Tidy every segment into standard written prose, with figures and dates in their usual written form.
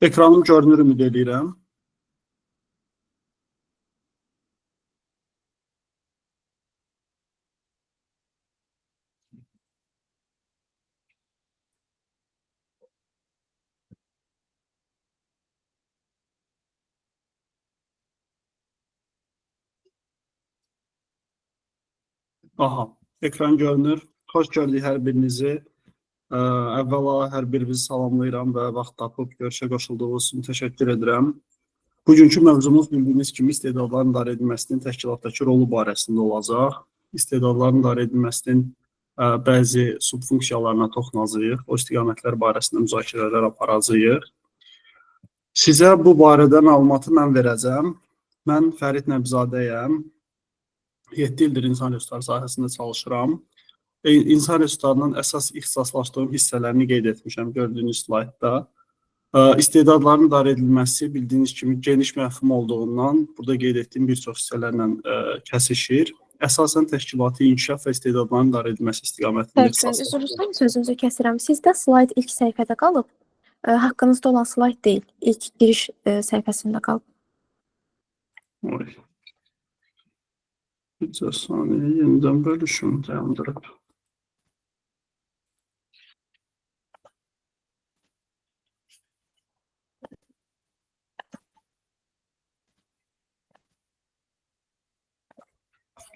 Ekranım görünür, ümid eləyirəm. Aha, ekran görünür. Xoş gördük hər birinizi. Əvvəla hər birinizi salamlayıram və vaxt tapıb görüşə qoşulduğunuz üçün təşəkkür edirəm. Bugünkü mövzumuz bildiyiniz kimi istedadların idarə edilməsinin təşkilatdakı rolu barəsində olacaq. İstedadların idarə edilməsinin bəzi subfunksiyalarına toxunacağıq, o istiqamətlər barəsində müzakirələr aparacağıq. Sizə bu barədə məlumatı mən verəcəm. Mən Fərid Nəbizadəyəm. 7 ildir insan resursları sahəsində çalışıram. İnsan resurslarının əsas ixtisaslaşdığım hissələrini qeyd etmişəm gördüyünüz slaydda. İstedadların idarə edilməsi bildiyiniz kimi geniş məfhum olduğundan burada qeyd etdiyim bir çox hissələrlə kəsişir. Əsasən təşkilati inkişaf və istedadların idarə edilməsi istiqamətində ixtisaslaşdırılır. Üzr istəyirəm, sözünüzü kəsirəm. Sizdə slayd ilk səhifədə qalıb. Haqqınızda olan slayd deyil, ilk giriş səhifəsində qalıb. Oy. Bir saniyə yenidən bölüşüm dayandırıb.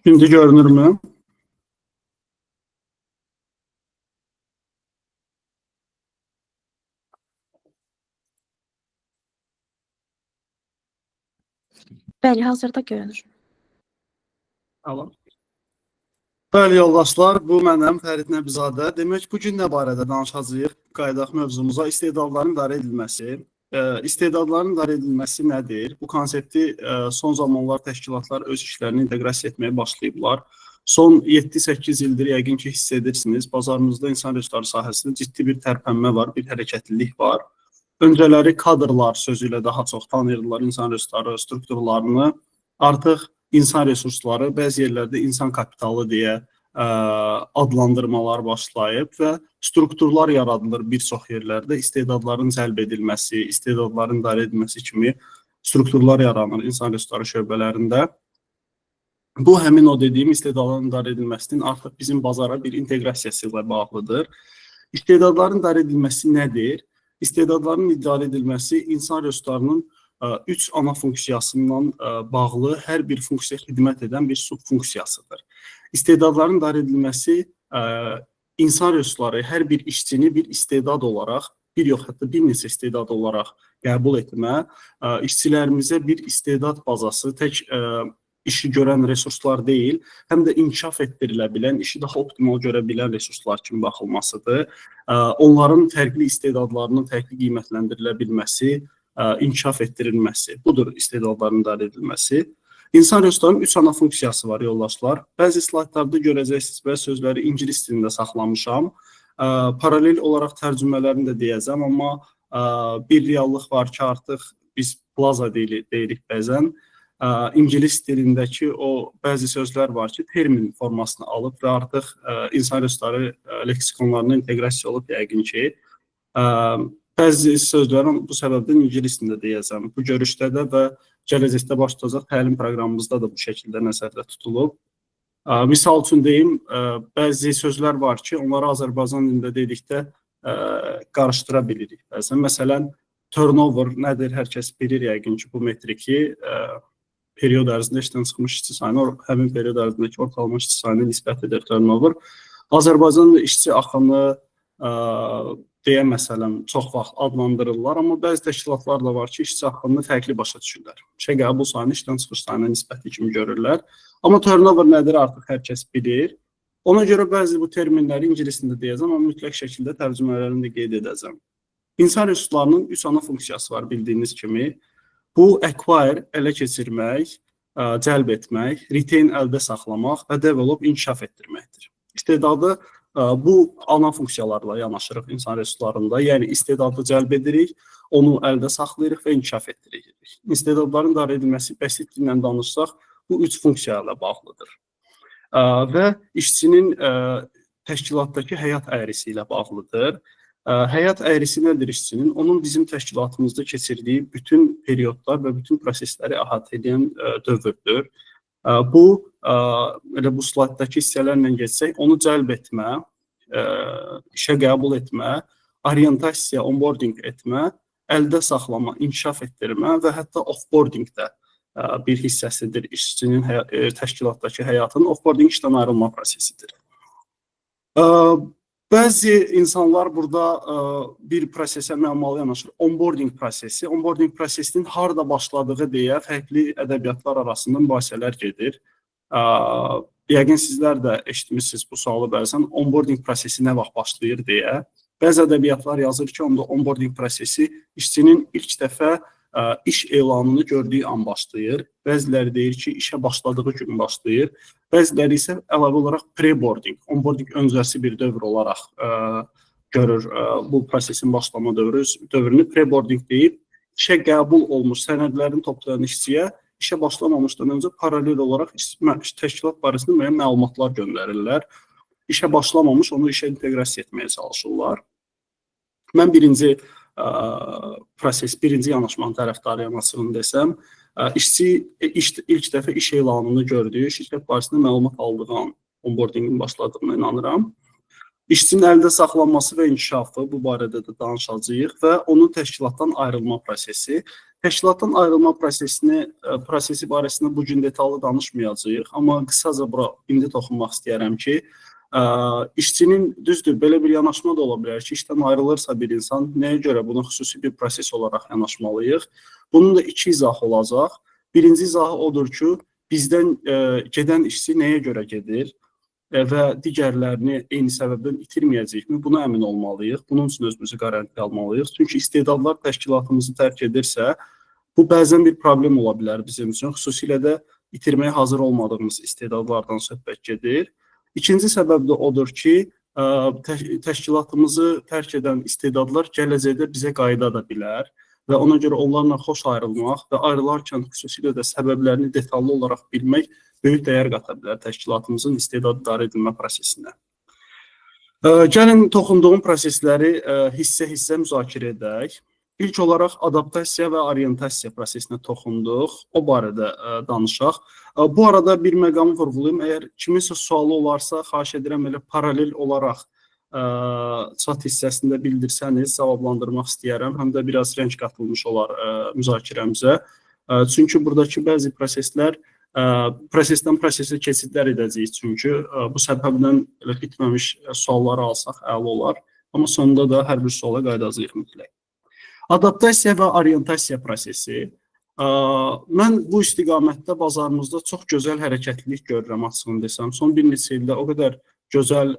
İndi görünürmü? Bəli, hazırda görünür. Tamam. Bəli, yoldaşlar, bu mənəm Fərid Nəbizadə. Demək, bu gün nə barədə danışacağıq? Qayıdaq mövzumuza. İstedadların idarə edilməsi. İstedadların idarə edilməsi nədir? Bu konsepti son zamanlar təşkilatlar öz işlərini inteqrasiya etməyə başlayıblar. Son 7-8 ildir yəqin ki, hiss edirsiniz, bazarımızda insan resursları sahəsində ciddi bir tərpənmə var, bir hərəkətlilik var. Öncələri kadrlar sözü ilə daha çox tanıyırdılar insan resursları strukturlarını. Artıq insan resursları bəzi yerlərdə insan kapitalı deyə adlandırmalar başlayıb və strukturlar yaradılır bir çox yerlərdə. İstedadların cəlb edilməsi, istedadların idarə edilməsi kimi strukturlar yaranır insan resursları şöbələrində. Bu, həmin o dediyim istedadların idarə edilməsinin artıq bizim bazara bir inteqrasiyası ilə bağlıdır. İstedadların idarə edilməsi nədir? İstedadların idarə edilməsi insan resurslarının üç ana funksiyasından bağlı hər bir funksiya xidmət edən bir subfunksiyasıdır. İstedadların idarə edilməsi insan resursları hər bir işçini bir istedad olaraq, bir yox, hətta bir neçə istedad olaraq qəbul etmə, işçilərimizə bir istedad bazası, tək işi görən resurslar deyil, həm də inkişaf etdirilə bilən, işi daha optimal görə bilən resurslar kimi baxılmasıdır. Onların fərqli istedadlarının fərqli qiymətləndirilə bilməsi, inkişaf etdirilməsi. Budur istedadların idarə edilməsi. İnsan resurslarının üç ana funksiyası var, yoldaşlar. Bəzi slaydlarda görəcəksiniz, bəzi sözləri ingilis dilində saxlamışam. Paralel olaraq tərcümələrini də deyəcəm, amma bir reallıq var ki, artıq biz plaza deyirik bəzən. İngilis dilindəki o bəzi sözlər var ki, termin formasını alıb və artıq insan resursları leksikonlarına inteqrasiya olub yəqin ki. Bəzi sözləri bu səbəbdən ingilis dilində deyəcəm. Bu görüşdə də və gələcəkdə baş tutacaq təlim proqramımızda da bu şəkildə nəzərdə tutulub. Misal üçün deyim, bəzi sözlər var ki, onları Azərbaycan dilində dedikdə qarışdıra bilirik bəzən. Məsələn, turnover nədir? Hər kəs bilir yəqin ki, bu metriki period ərzində işdən çıxmış işçi sayını, həmin period ərzindəki ortalama işçi sayına nisbət edir turnover. Azərbaycanda işçi axını deyə məsələn çox vaxt adlandırırlar, amma bəzi təşkilatlar da var ki, işçi axınını fərqli başa düşürlər. İşə qəbul sayını işdən çıxış sayına nisbəti kimi görürlər. Amma turnover nədir artıq hər kəs bilir. Ona görə bəzi bu terminləri ingilis dilində deyəcəm, amma mütləq şəkildə tərcümələrini də qeyd edəcəm. İnsan resurslarının üç ana funksiyası var bildiyiniz kimi. Bu acquire, ələ keçirmək, cəlb etmək, retain, əldə saxlamaq və develop, inkişaf etdirməkdir. İstedadı bu ana funksiyalarla yanaşırıq insan resurslarında. Yəni istedadı cəlb edirik, onu əldə saxlayırıq və inkişaf etdiririk. İstedadların idarə edilməsi bəsit dillə danışsaq, bu üç funksiya ilə bağlıdır. Və işçinin təşkilatdakı həyat əyrisi ilə bağlıdır. Həyat əyrisi nədir işçinin? Onun bizim təşkilatımızda keçirdiyi bütün periodlar və bütün prosesləri əhatə edən dövrdür. Bu, elə bu slayddakı hissələrlə getsək, onu cəlb etmə, işə qəbul etmə, orientasiya, onboarding etmə, əldə saxlama, inkişaf etdirmə və hətta offboarding də bir hissəsidir işçinin təşkilatdakı həyatının. Offboarding işdən ayrılma prosesidir. Bəzi insanlar burada bir prosesə müəmmalı yanaşır. Onboarding prosesi. Onboarding prosesinin harada başladığı deyə fərqli ədəbiyyatlar arasında mübahisələr gedir. Yəqin sizlər də eşitmişsiniz bu sualı bəzən. Onboarding prosesi nə vaxt başlayır deyə. Bəzi ədəbiyyatlar yazır ki, onda onboarding prosesi işçinin ilk dəfə iş elanını gördüyü an başlayır. Bəziləri deyir ki, işə başladığı gün başlayır. Bəziləri isə əlavə olaraq preboarding, onboarding öncəsi bir dövr olaraq görür bu prosesin başlama dövrünü preboarding deyib, işə qəbul olmuş sənədlərini toplayan işçiyə işə başlamamışdan öncə paralel olaraq təşkilat barəsində müəyyən məlumatlar göndərirlər. İşə başlamamış onu işə inteqrasiya etməyə çalışırlar. Mən birinci proses, birinci yanaşmanın tərəfdarıyam açığını desəm. İşçi ilk dəfə iş elanını gördüyü, şirkət barəsində məlumat aldığı an onboardingin başladığına inanıram. İşçinin əldə saxlanması və inkişafı, bu barədə də danışacağıq və onun təşkilatdan ayrılma prosesi. Təşkilatdan ayrılma prosesi barəsində bu gün detallı danışmayacağıq, amma qısaca bura indi toxunmaq istəyirəm ki, işçinin, düzdür, belə bir yanaşma da ola bilər ki, işdən ayrılırsa bir insan, nəyə görə buna xüsusi bir proses olaraq yanaşmalıyıq? Bunun da iki izahı olacaq. Birinci izahı odur ki, bizdən gedən işçi nəyə görə gedir və digərlərini eyni səbəbdən itirməyəcəkmi? Buna əmin olmalıyıq. Bunun üçün özümüzü qarantiyə almalıyıq. Çünki istedadlar təşkilatımızı tərk edirsə, bu bəzən bir problem ola bilər bizim üçün. Xüsusilə də itirməyə hazır olmadığımız istedadlardan söhbət gedir. İkinci səbəb də odur ki, təşkilatımızı tərk edən istedadlar gələcəkdə bizə qayıda da bilər və ona görə onlarla xoş ayrılmaq və ayrılarkən xüsusilə də səbəblərini detallı olaraq bilmək böyük dəyər qata bilər təşkilatımızın istedad idarə edilmə prosesinə. Gəlin toxunduğum prosesləri hissə-hissə müzakirə edək. İlk olaraq adaptasiya və orientasiya prosesinə toxunduq. O barədə danışaq. Bu arada bir məqamı vurğulayım. Əgər kiminsə sualı olarsa, xahiş edirəm elə paralel olaraq chat hissəsində bildirsəniz, cavablandırmaq istəyərəm. Həm də biraz rəng qatılmış olar müzakirəmizə. Çünki buradakı bəzi proseslər prosesdən prosesə keçidlər edəcəyik. Çünki bu səbəbdən elə bitməmiş sualları alsaq əla olar. Amma sonunda da hər bir suala qayıdacağıq mütləq. Adaptasiya və orientasiya prosesi. Mən bu istiqamətdə bazarımızda çox gözəl hərəkətlilik görürəm, açığını desəm. Son bir neçə ildə o qədər gözəl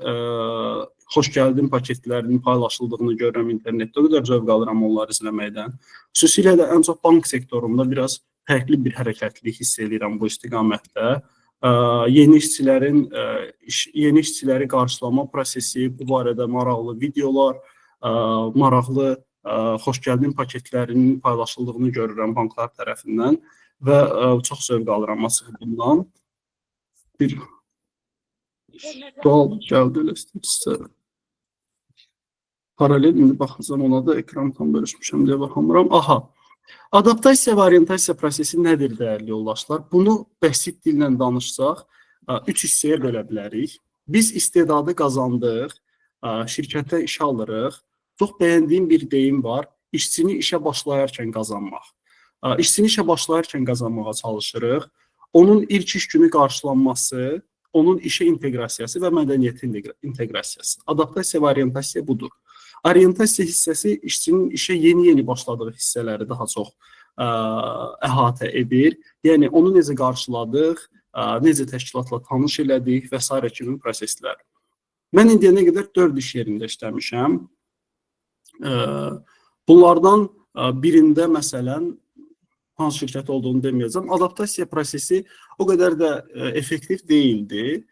xoş gəldin paketlərinin paylaşıldığını görürəm internetdə. O qədər zövq alıram onları izləməkdən. Xüsusilə də ən çox bank sektorunda biraz fərqli bir hərəkətlilik hiss edirəm bu istiqamətdə. Yeni işçiləri qarşılama prosesi, bu barədə maraqlı videolar, maraqlı xoş gəldin paketlərinin paylaşıldığını görürəm banklar tərəfindən və çox zövq alıram açıq bundan. Bir sual gəldi elə istəyirsə. Paralel indi baxacağam ona da, ekran tam bölüşmüşəm deyə baxamıram. Aha. Adaptasiya və orientasiya prosesi nədir dəyərli yoldaşlar? Bunu bəsit dillə danışsaq, üç hissəyə bölə bilərik. Biz istedadı qazandıq, şirkətə işə alırıq. Çox bəyəndiyim bir deyim var, işçini işə başlayarkən qazanmaq. İşçini işə başlayarkən qazanmağa çalışırıq. Onun ilk iş günü qarşılanması, onun işə inteqrasiyası və mədəniyyətə inteqrasiyası. Adaptasiya və orientasiya budur. Orientasiya hissəsi işçinin işə yeni-yeni başladığı hissələri daha çox əhatə edir. Yəni, onu necə qarşıladıq, necə təşkilatla tanış elədik və s. kimi proseslər. Mən indiyənə qədər 4 iş yerində işləmişəm. Bunlardan birində, məsələn, hansı şirkət olduğunu deməyəcəm, adaptasiya prosesi o qədər də effektiv deyildi.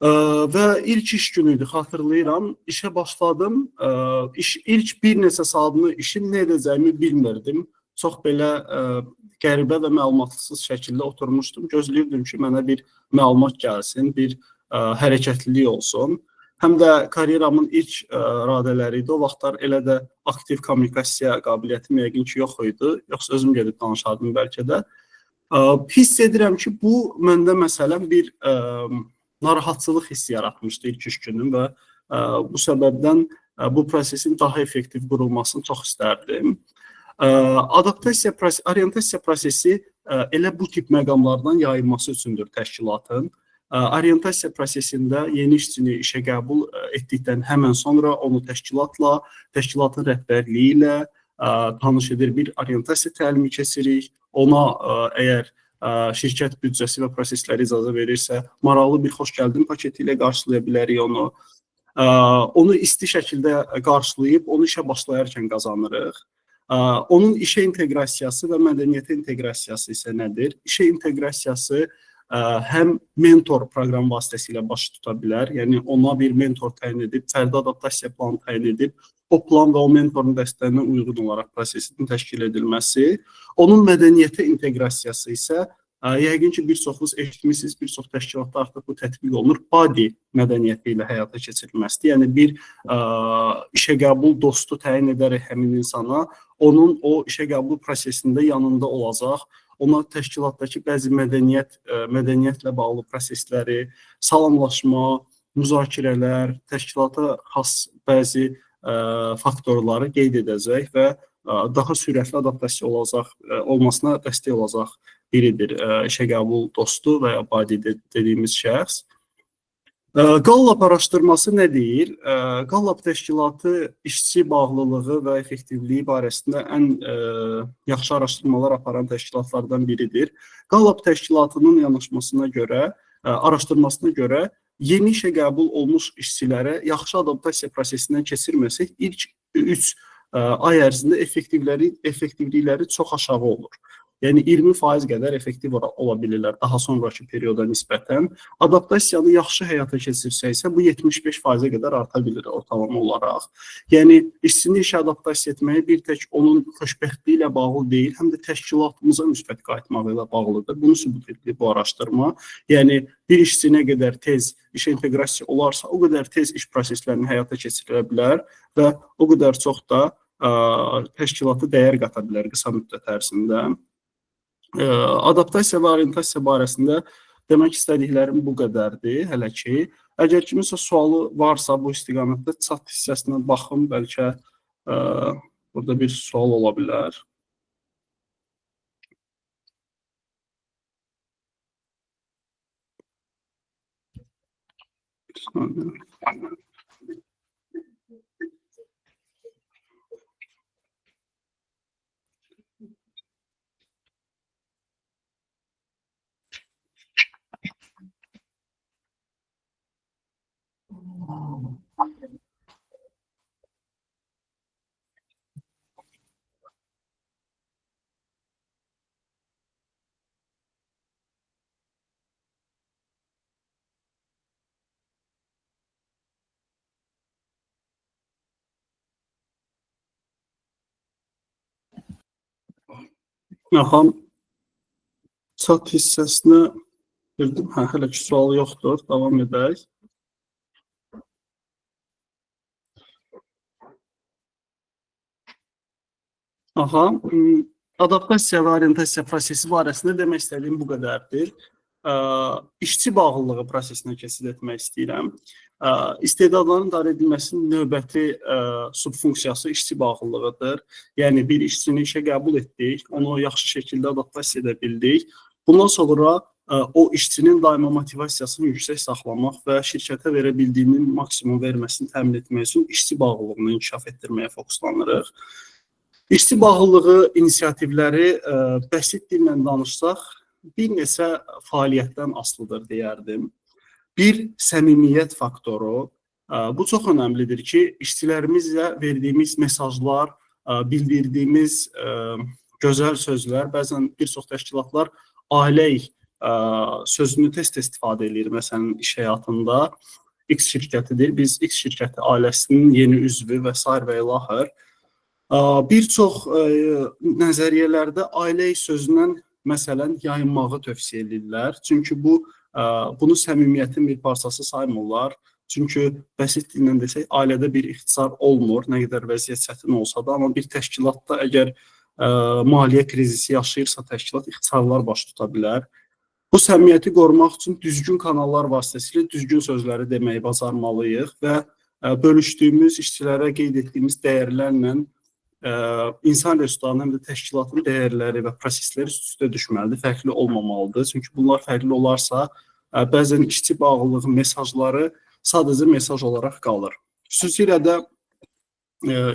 Və ilk iş günü idi, xatırlayıram, işə başladım, ilk bir neçə saatını işin nə edəcəyimi bilmirdim. Çox belə qəribə və məlumatsız şəkildə oturmuşdum, gözləyirdim ki, mənə bir məlumat gəlsin, bir hərəkətlilik olsun. Həm də karyeramın ilk radələri idi. O vaxtlar elə də aktiv kommunikasiya qabiliyyətim yəqin ki, yox idi. Yoxsa özüm gedib danışardım bəlkə də. Hiss edirəm ki, bu məndə məsələn bir narahatçılıq hissi yaratmışdı ilk iş günüm və bu səbəbdən bu prosesin daha effektiv qurulmasını çox istərdim. Adaptasiya, orientasiya prosesi elə bu tip məqamlardan yayınması üçündür təşkilatın. Orientasiya prosesində yeni işçini işə qəbul etdikdən həmən sonra onu təşkilatla, təşkilatın rəhbərliyi ilə tanış edir, bir orientasiya təlimi keçirik. Ona əgər şirkət büdcəsi və prosesləri icazə verirsə, maraqlı bir xoş gəldin paketi ilə qarşılaya bilərik onu. Onu isti şəkildə qarşılayıb, onu işə başlayarkən qazanırıq. Onun işə inteqrasiyası və mədəniyyətə inteqrasiyası isə nədir? İşə inteqrasiyası həm mentor proqram vasitəsilə baş tuta bilər, yəni ona bir mentor təyin edib, fərdi adaptasiya planı təyin edib, o plan və o mentorun dəstəyinə uyğun olaraq prosesin təşkil edilməsi. Onun mədəniyyətə inteqrasiyası isə yəqin ki, bir çoxunuz eşitmişsiniz, bir çox təşkilatda artıq bu tətbiq olunur, body mədəniyyəti ilə həyata keçirilməsidir. Yəni bir işə qəbul dostu təyin edərək həmin insana, onun o işə qəbul prosesində yanında olacaq, ona təşkilatdakı bəzi mədəniyyətlə bağlı prosesləri, salamlaşma, müzakirələr, təşkilata xas bəzi faktorları qeyd edəcək və daha sürətli adaptasiya olacaq, olmasına dəstək olacaq biridir işə qəbul dostu və ya body dediyimiz şəxs. Gallup araşdırması nə deyir? Gallup təşkilatı işçi bağlılığı və effektivliyi barəsində ən yaxşı araşdırmalar aparan təşkilatlardan biridir. Gallup təşkilatının yanaşmasına görə, araşdırmasına görə yeni işə qəbul olmuş işçilərə yaxşı adaptasiya prosesindən keçirməsək, ilk 3 ay ərzində effektivlikləri çox aşağı olur. Yəni 20% qədər effektiv ola bilirlər daha sonrakı perioda nisbətən. Adaptasiyanı yaxşı həyata keçirsə isə bu 75%-ə qədər arta bilir ortalama olaraq. Yəni işçini işə adaptasiya etməyi bir tək onun xoşbəxtliyi ilə bağlı deyil, həm də təşkilatımıza müsbət qayıtmağı ilə bağlıdır. Bunu sübut edir bu araşdırma. Yəni bir işçi nə qədər tez işə inteqrasiya olarsa, o qədər tez iş proseslərini həyata keçirilə bilər və o qədər çox da təşkilata dəyər qata bilər qısa müddət ərzində. Adaptasiya və orientasiya barəsində demək istədiklərim bu qədərdir hələ ki. Əgər kiminsə sualı varsa bu istiqamətdə chat hissəsinə baxın, bəlkə burada bir sual ola bilər. Bir saniyə. Aha, chat hissəsinə girdim. Hə, hələ ki sual yoxdur. Davam edək. Aha, adaptasiya və orientasiya prosesi barəsində demək istədiyim bu qədərdir. İşçi bağlılığı prosesinə keçid etmək istəyirəm. İstedadların idarə edilməsinin növbəti subfunksiyası işçi bağlılığıdır. Yəni bir işçini işə qəbul etdik, onu yaxşı şəkildə adaptasiya edə bildik. Bundan sonra o işçinin daima motivasiyasını yüksək saxlamaq və şirkətə verə bildiyinin maksimum verməsini təmin etmək üçün işçi bağlılığını inkişaf etdirməyə fokuslanırıq. İşçi bağlılığı inisiativləri bəsit dillə danışsaq, bir neçə fəaliyyətdən asılıdır deyərdim. Bir, səmimiyyət faktoru. Bu çox önəmlidir ki, işçilərimizlə verdiyimiz mesajlar, bildirdiyimiz gözəl sözlər, bəzən bir çox təşkilatlar ailəyik sözünü tez-tez istifadə eləyir. Məsələn, iş həyatında X şirkətidir, biz X şirkəti ailəsinin yeni üzvü və sair və ilaxır. Bir çox nəzəriyyələrdə ailəyik sözündən məsələn yayınmağı tövsiyə edirlər. Çünki bunu səmimiyyətin bir parçası saymırlar. Çünki bəsit dillə desək, ailədə bir ixtisar olmur, nə qədər vəziyyət çətin olsa da, amma bir təşkilatda əgər maliyyə krizisi yaşayırsa təşkilat, ixtisarlar baş tuta bilər. Bu səmimiyyəti qorumaq üçün düzgün kanallar vasitəsilə düzgün sözləri deməyi bacarmalıyıq və bölüşdüyümüz, işçilərə qeyd etdiyimiz dəyərlərlə insan resurslarının həm də təşkilatın dəyərləri və prosesləri üst-üstə düşməlidir, fərqli olmamalıdır. Çünki bunlar fərqli olarsa, bəzən işçi bağlılığı mesajları sadəcə mesaj olaraq qalır. Xüsusilə də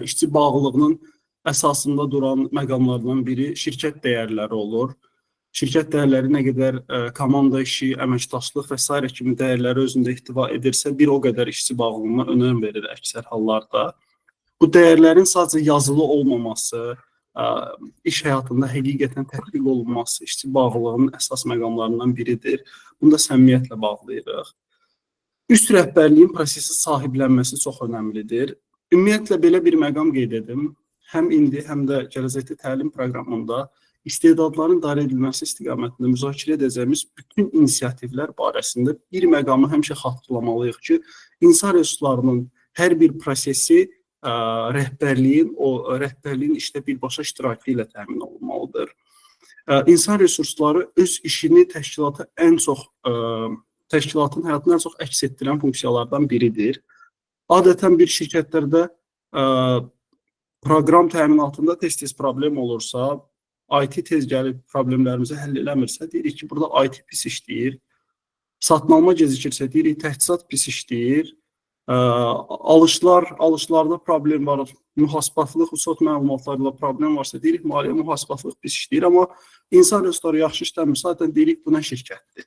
işçi bağlılığının əsasında duran məqamlardan biri şirkət dəyərləri olur. Şirkət dəyərləri nə qədər komanda işi, əməkdaşlıq və sairə kimi dəyərləri özündə ihtiva edirsə, bir o qədər işçi bağlılığına önəm verir əksər hallarda. Bu dəyərlərin sadəcə yazılı olmaması, iş həyatında həqiqətən tətbiq olunması işçi bağlılığının əsas məqamlarından biridir. Bunu da səmimiyyətlə bağlayırıq. Üst rəhbərliyin prosesi sahiblənməsi çox önəmlidir. Ümumiyyətlə, belə bir məqam qeyd edim. Həm indi, həm də gələcəkdə təlim proqramında istedadların idarə edilməsi istiqamətində müzakirə edəcəyimiz bütün inisiativlər barəsində bir məqamı həmişə xatırlamalıyıq ki, insan resurslarının hər bir prosesi rəhbərliyin işdə birbaşa iştirakı ilə təmin olunmalıdır. İnsan resursları öz işini təşkilata ən çox, təşkilatın həyatını ən çox əks etdirən funksiyalardan biridir. Adətən bir şirkətlərdə proqram təminatında tez-tez problem olursa, IT tez gəlib problemlərimizi həll eləmirsə, deyirik ki, burada IT pis işləyir. Satın alma gecikirsə, deyirik, təchizat pis işləyir. Alışlarda problem var, mühasibatlıq, uçot məlumatları ilə problem varsa, deyirik, maliyyə mühasibatlıq pis işləyir. Amma insan resursları yaxşı işləmirsə, zaten deyirik, bu nə şirkətdir?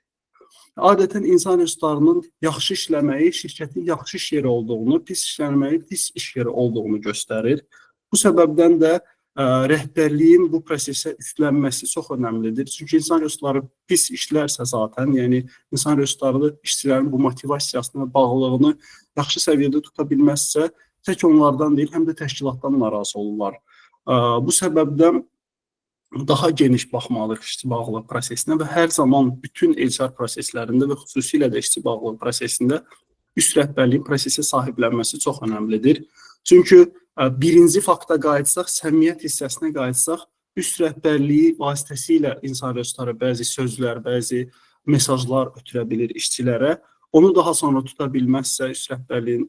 Adətən insan resurslarının yaxşı işləməyi şirkətin yaxşı iş yeri olduğunu, pis işləməyi pis iş yeri olduğunu göstərir. Bu səbəbdən də rəhbərliyin bu prosesə üstlənməsi çox önəmlidir. Çünki insan resursları pis işlərsə zaten, yəni insan resursları işçilərin bu motivasiyasını, bağlılığını yaxşı səviyyədə tuta bilməzsə, tək onlardan deyil, həm də təşkilatdan narazı olurlar. Bu səbəbdən daha geniş baxmalıyıq işçi bağlılığı prosesinə və hər zaman bütün HR proseslərində və xüsusilə də işçi bağlılığı prosesində üst rəhbərliyin prosesə sahiblənməsi çox önəmlidir. Çünki birinci fakta qayıtsaq, səmimiyyət hissəsinə qayıtsaq, üst rəhbərliyi vasitəsilə insan resursları bəzi sözlər, bəzi mesajlar ötürə bilir işçilərə. Onu daha sonra tuta bilməzsə, üst rəhbərliyin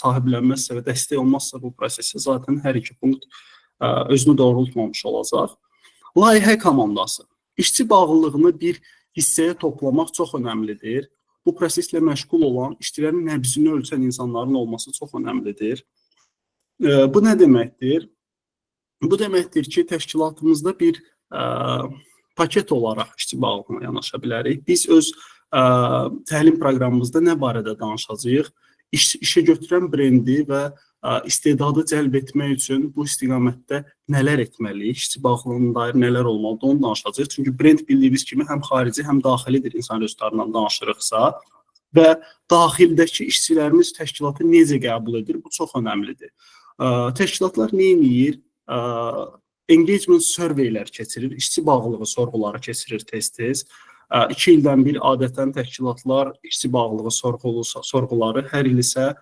sahiblənməzsə və dəstək olmazsa bu prosesə zaten hər iki punkt özünü doğrultmamış olacaq. Layihə komandası. İşçi bağlılığını bir hissəyə toplamaq çox önəmlidir. Bu proseslə məşğul olan, işçilərin nəbzini ölçən insanların olması çox önəmlidir. Bu nə deməkdir? Bu deməkdir ki, təşkilatımızda bir paket olaraq işçi bağlılığına yanaşa bilərik. Biz öz təlim proqramımızda nə barədə danışacağıq? İşə götürən brendi və istedadı cəlb etmək üçün bu istiqamətdə nələr etməliyik, işçi bağlılığına dair nələr olmalıdır, onu danışacağıq. Çünki brend bildiyimiz kimi həm xarici, həm daxilidir insan resurslarından danışırıqsa və daxildəki işçilərimiz təşkilatı necə qəbul edir, bu çox önəmlidir. Təşkilatlar nə edir? Engagement surveylər keçirir, işçi bağlılığı sorğuları keçirir tez-tez. 2 ildən bir adətən təşkilatlar işçi bağlılığı sorğuları, hər il isə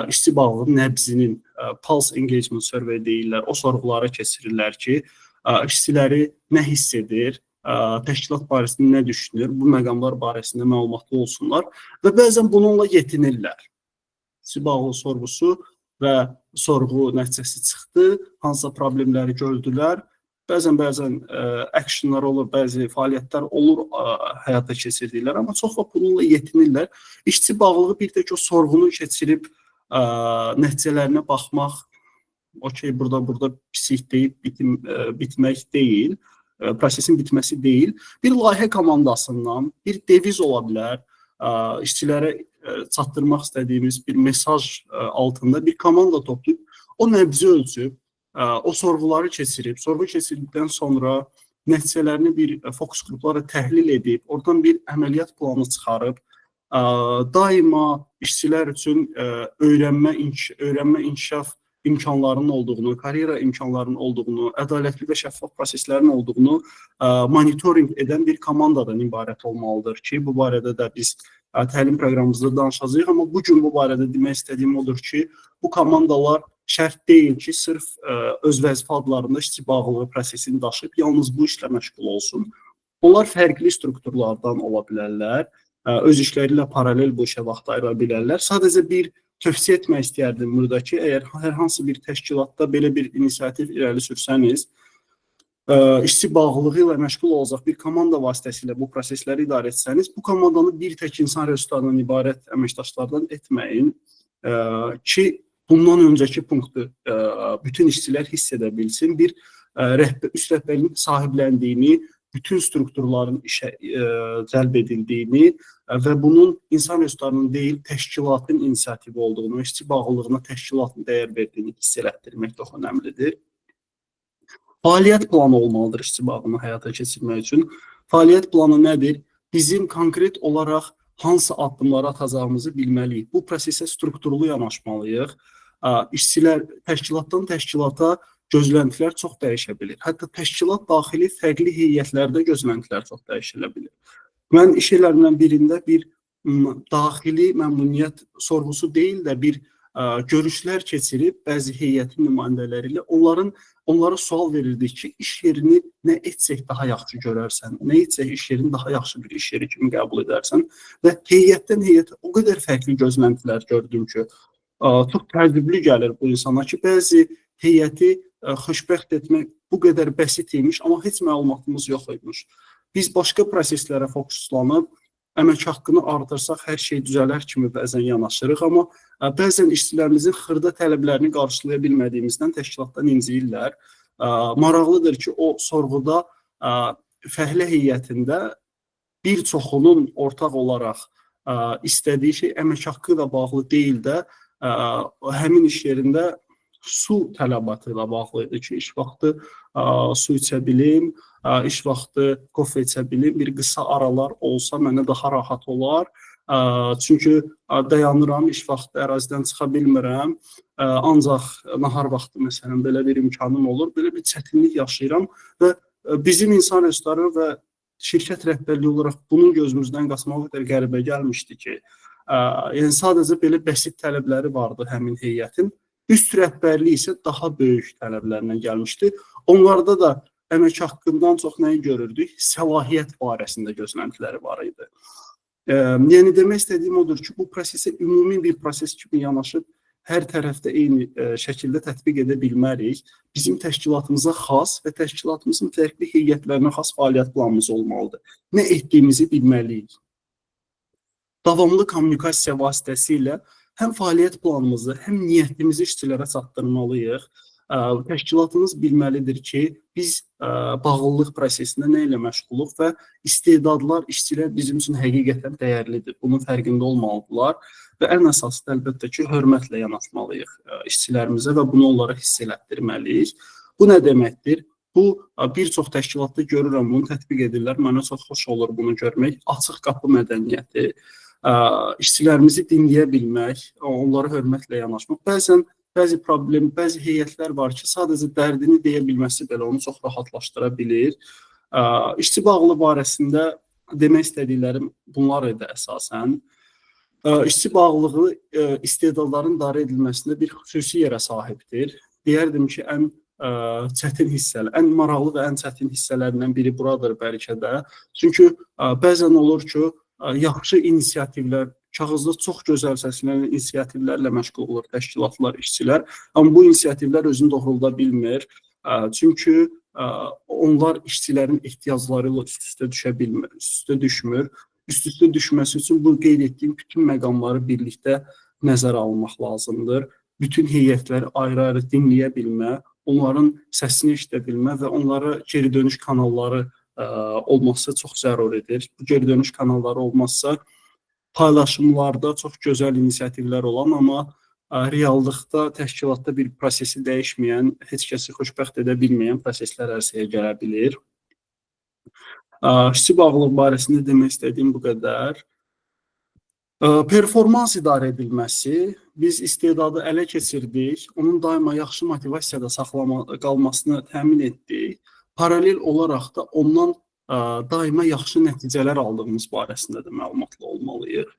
işçi bağlılığı nəbzinin Pulse Engagement Survey deyirlər, o sorğuları keçirirlər ki, işçiləri nə hiss edir, təşkilat barəsində nə düşünür, bu məqamlar barəsində məlumatlı olsunlar və bəzən bununla yetinirlər. İşçi bağlılığı sorğusu və sorğu nəticəsi çıxdı, hansısa problemləri gördülər. Bəzən actionlar olur, bəzi fəaliyyətlər olur, həyata keçirdiklər, amma çox vaxt bununla yetinirlər. İşçi bağlılığı bir tək o sorğunu keçirib nəticələrinə baxmaq, okey, burada pisik deyib bitmək deyil, prosesin bitməsi deyil. Bir layihə komandasından bir deviz ola bilər, işçilərə çatdırmaq istədiyimiz bir mesaj altında bir komanda toplayıb, o nəbzi ölçüb, o sorğuları keçirib, sorğu keçirdikdən sonra nəticələrini bir fokus qruplara təhlil edib, oradan bir əməliyyat planı çıxarıb, daima işçilər üçün öyrənmə, inkişaf imkanlarının olduğunu, karyera imkanlarının olduğunu, ədalətli və şəffaf proseslərin olduğunu monitorinq edən bir komandadan ibarət olmalıdır ki, bu barədə də biz təlim proqramımızda danışacağıq. Amma bu gün bu barədə demək istədiyim odur ki, bu komandalar şərt deyil ki, sırf öz vəzifə adlarında işçi bağlılığı prosesini daşıyıb, yalnız bu işlə məşğul olsun. Onlar fərqli strukturlardan ola bilərlər, öz işləri ilə paralel bu işə vaxt ayıra bilərlər. Sadəcə bir tövsiyə etmək istəyərdim burada ki, əgər hər hansı bir təşkilatda belə bir inisiativ irəli sürsəniz, işçi bağlılığı ilə məşğul olacaq bir komanda vasitəsilə bu prosesləri idarə etsəniz, bu komandanı bir tək insan resurslarından ibarət əməkdaşlardan etməyin ki, bundan öncəki punktu bütün işçilər hiss edə bilsin, bir üst rəhbərliyin sahibləndiyini, bütün strukturların işə cəlb edildiyini və bunun insan resurslarının deyil, təşkilatın inisiativi olduğunu, işçi bağlılığına təşkilatın dəyər verdiyini hiss elətdirmək çox önəmlidir. Fəaliyyət planı olmalıdır işçi bağlılığını həyata keçirmək üçün. Fəaliyyət planı nədir? Bizim konkret olaraq hansı addımları atacağımızı bilməliyik. Bu prosesə strukturlu yanaşmalıyıq. İşçilər təşkilatdan təşkilata gözləntilər çox dəyişə bilir. Hətta təşkilat daxili fərqli heyətlərdə gözləntilər çox dəyişilə bilir. Mən iş yerlərindən birində bir daxili məmnuniyyət sorğusu deyil də bir görüşlər keçirib bəzi heyətin nümayəndələri ilə onlara sual verirdik ki, iş yerini nə etsək daha yaxşı görərsən, nə etsək iş yerini daha yaxşı bir iş yeri kimi qəbul edərsən və heyətdən heyətə o qədər fərqli gözləntilər gördüm ki, çox təəccüblü gəlir bu insana ki, bəzi heyəti xoşbəxt etmək bu qədər bəsit imiş, amma heç məlumatımız yox imiş. Biz başqa proseslərə fokuslanıb əmək haqqını artırsaq hər şey düzələr kimi bəzən yanaşırıq, amma bəzən işçilərimizin xırda tələblərini qarşılaya bilmədiyimizdən təşkilatdan inciyirlər. Maraqlıdır ki, o sorğuda fəhlə heyətində bir çoxunun ortaq olaraq istədiyi şey əmək haqqı ilə bağlı deyil də həmin iş yerində su tələbatı ilə bağlı idi ki, iş vaxtı su içə bilim, iş vaxtı kofe içə bilim, bir qısa aralar olsa mənə daha rahat olar. Çünki dayanıram, iş vaxtı ərazidən çıxa bilmirəm, ancaq nahar vaxtı məsələn belə bir imkanım olur, belə bir çətinlik yaşayıram və bizim insan resursları və şirkət rəhbərliyi olaraq bunun gözümüzdən qaçmağı qədər qəribə gəlmişdi ki, yəni sadəcə belə bəsit tələbləri vardı həmin heyətin. Üst rəhbərlik isə daha böyük tələblərlə gəlmişdi. Onlarda da əmək haqqından çox nəyi görürdük? Səlahiyyət barəsində gözləntiləri var idi. Yəni demək istədiyim odur ki, bu prosesə ümumi bir proses kimi yanaşıb hər tərəfdə eyni şəkildə tətbiq edə bilmərik. Bizim təşkilatımıza xas və təşkilatımızın fərqli heyətlərinə xas fəaliyyət planımız olmalıdır. Nə etdiyimizi bilməliyik. Davamlı kommunikasiya vasitəsilə həm fəaliyyət planımızı, həm niyyətimizi işçilərə çatdırmalıyıq. Təşkilatımız bilməlidir ki, biz bağlılıq prosesində nə ilə məşğuluq və istedadlar, işçilər bizim üçün həqiqətən dəyərlidir. Bunun fərqində olmalıdırlar və ən əsası da əlbəttə ki, hörmətlə yanaşmalıyıq işçilərimizə və bunu onlara hiss elətdirməliyik. Bu nə deməkdir? Bu, bir çox təşkilatda görürəm, bunu tətbiq edirlər. Mənə çox xoş olur bunu görmək. Açıq qapı mədəniyyəti, işçilərimizi dinləyə bilmək, onlara hörmətlə yanaşmaq. Bəzən bəzi problem, bəzi heyətlər var ki, sadəcə dərdini deyə bilməsi belə onu çox rahatlaşdıra bilir. İşçi bağlı barəsində demək istədiklərim bunlar idi əsasən. İşçi bağlılığı istedadların idarə edilməsində bir xüsusi yerə sahibdir. Deyərdim ki, ən çətin hissələr, ən maraqlı və ən çətin hissələrindən biri buradır bəlkə də. Çünki bəzən olur ki, yaxşı inisiativlər, kağızda çox gözəl səslənən inisiativlərlə məşğul olur təşkilatlar, işçilər. Amma bu inisiativlər özünü doğrulda bilmir. Çünki onlar işçilərin ehtiyacları ilə üst-üstə düşə bilmir, üst-üstə düşmür. Üst-üstə düşməsi üçün bu qeyd etdiyim bütün məqamları birlikdə nəzərə almaq lazımdır. Bütün heyətləri ayrı-ayrı dinləyə bilmə, onların səsini eşidə bilmə və onlara geri dönüş kanalları olması çox zəruridir. Bu geri dönüş kanalları olmazsa paylaşımlarda çox gözəl inisiativlər olan, amma reallıqda, təşkilatda bir prosesi dəyişməyən, heç kəsi xoşbəxt edə bilməyən proseslər ərsəyə gələ bilir. İşçi bağlılığı barəsində demək istədiyim bu qədər. Performans idarə edilməsi, biz istedadı ələ keçirdik, onun daima yaxşı motivasiyada qalmasını təmin etdik. Paralel olaraq da ondan daima yaxşı nəticələr aldığımız barəsində də məlumatlı olmalıyıq.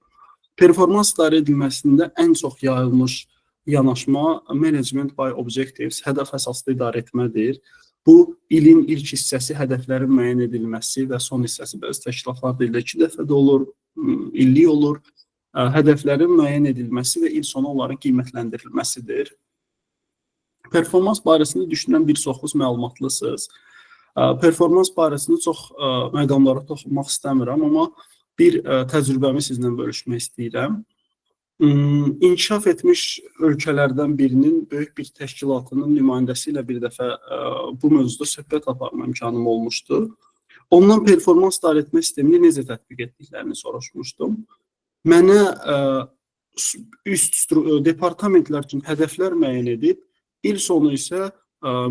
Performans idarə edilməsində ən çox yayılmış yanaşma Management by Objectives, hədəf əsaslı idarə etmədir. Bu, ilin ilk hissəsi hədəflərin müəyyən edilməsi və son hissəsi bəzi təşkilatlarda ildə 2 dəfə də olur, illik olur. Hədəflərin müəyyən edilməsi və il sonu onların qiymətləndirilməsidir. Performans barəsində düşünən bir çoxunuz məlumatlısınız. Performans barəsində çox məqamlara toxunmaq istəmirəm, amma bir təcrübəmi sizlə bölüşmək istəyirəm. İnkişaf etmiş ölkələrdən birinin böyük bir təşkilatının nümayəndəsi ilə bir dəfə bu mövzuda söhbət aparma imkanım olmuşdu. Ondan performans idarə etmə sistemini necə tətbiq etdiklərini soruşmuşdum. Mənə üst departamentlər üçün hədəflər müəyyən edib, il sonu isə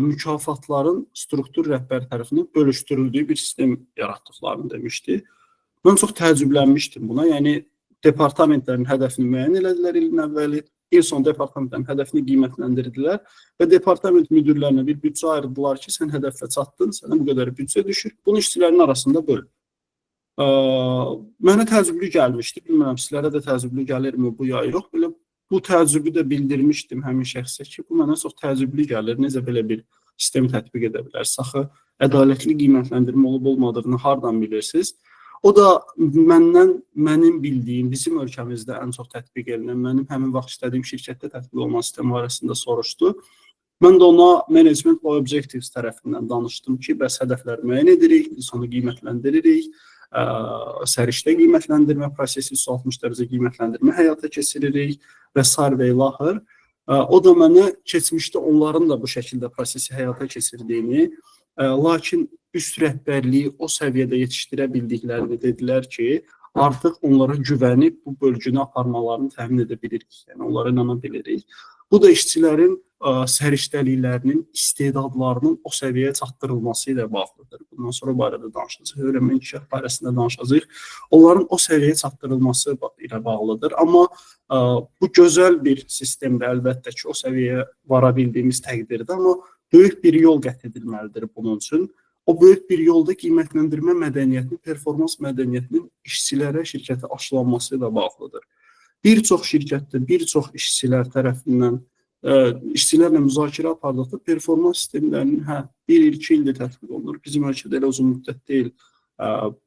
mükafatların struktur rəhbəri tərəfindən bölüşdürüldüyü bir sistem yaratdıqlarını demişdi. Mən çox təəccüblənmişdim buna. Yəni, departamentlərin hədəfini müəyyən elədilər ilin əvvəli, il sonu departamentlərin hədəfini qiymətləndirdilər və departament müdirlərinə bir büdcə ayırdılar ki, sən hədəfə çatdın, sənə bu qədər büdcə düşür, bunu işçilərin arasında böl. Mənə təəccüblü gəlmişdi, bilmirəm, sizlərə də təəccüblü gəlirmi bu ya yox. Belə bu təəccübü də bildirmişdim həmin şəxsə ki, bu mənə çox təəccüblü gəlir, necə belə bir sistemi tətbiq edə bilərsiniz? Axı, ədalətli qiymətləndirmə olub olmadığını hardan bilirsiniz? O da məndən, mənim bildiyim, bizim ölkəmizdə ən çox tətbiq edilən, mənim həmin vaxt işlədiyim şirkətdə tətbiq olunan sistem barəsində soruşdu. Mən də ona Management by Objectives tərəfindən danışdım ki, bəs hədəfləri müəyyən edirik, sonu qiymətlendiririk, səriştə qiymətləndirmə prosesi, 360 dərəcə qiymətləndirmə həyata keçiririk və sair və ilaxır. O da mənə keçmişdə onların da bu şəkildə prosesi həyata keçirdiyini, lakin üst rəhbərliyi o səviyyədə yetişdirə bildiklərini dedilər ki, artıq onlara güvənib bu bölgünü aparmalarını təmin edə bilirik, yəni onlara inana bilirik. Bu da işçilərin səriştəliklərinin, istedadlarının o səviyyəyə çatdırılması ilə bağlıdır. Bundan sonra barədə danışacağıq, öyrənmə inkişaf barəsində danışacağıq. Onların o səviyyəyə çatdırılması ilə bağlıdır. Amma bu gözəl bir sistemdir əlbəttə ki, o səviyyəyə vara bildiyimiz təqdirdə, amma böyük bir yol qət edilməlidir bunun üçün. O böyük bir yolda qiymətləndirmə mədəniyyətinin, performans mədəniyyətinin işçilərə, şirkətə aşılanması ilə bağlıdır. Bir çox şirkətdə, bir çox işçilər tərəfindən, işçilərlə müzakirə apardıqda performans sistemlərinin 1 il, 2 ildir tətbiq olunur. Bizim ölkədə elə uzun müddət deyil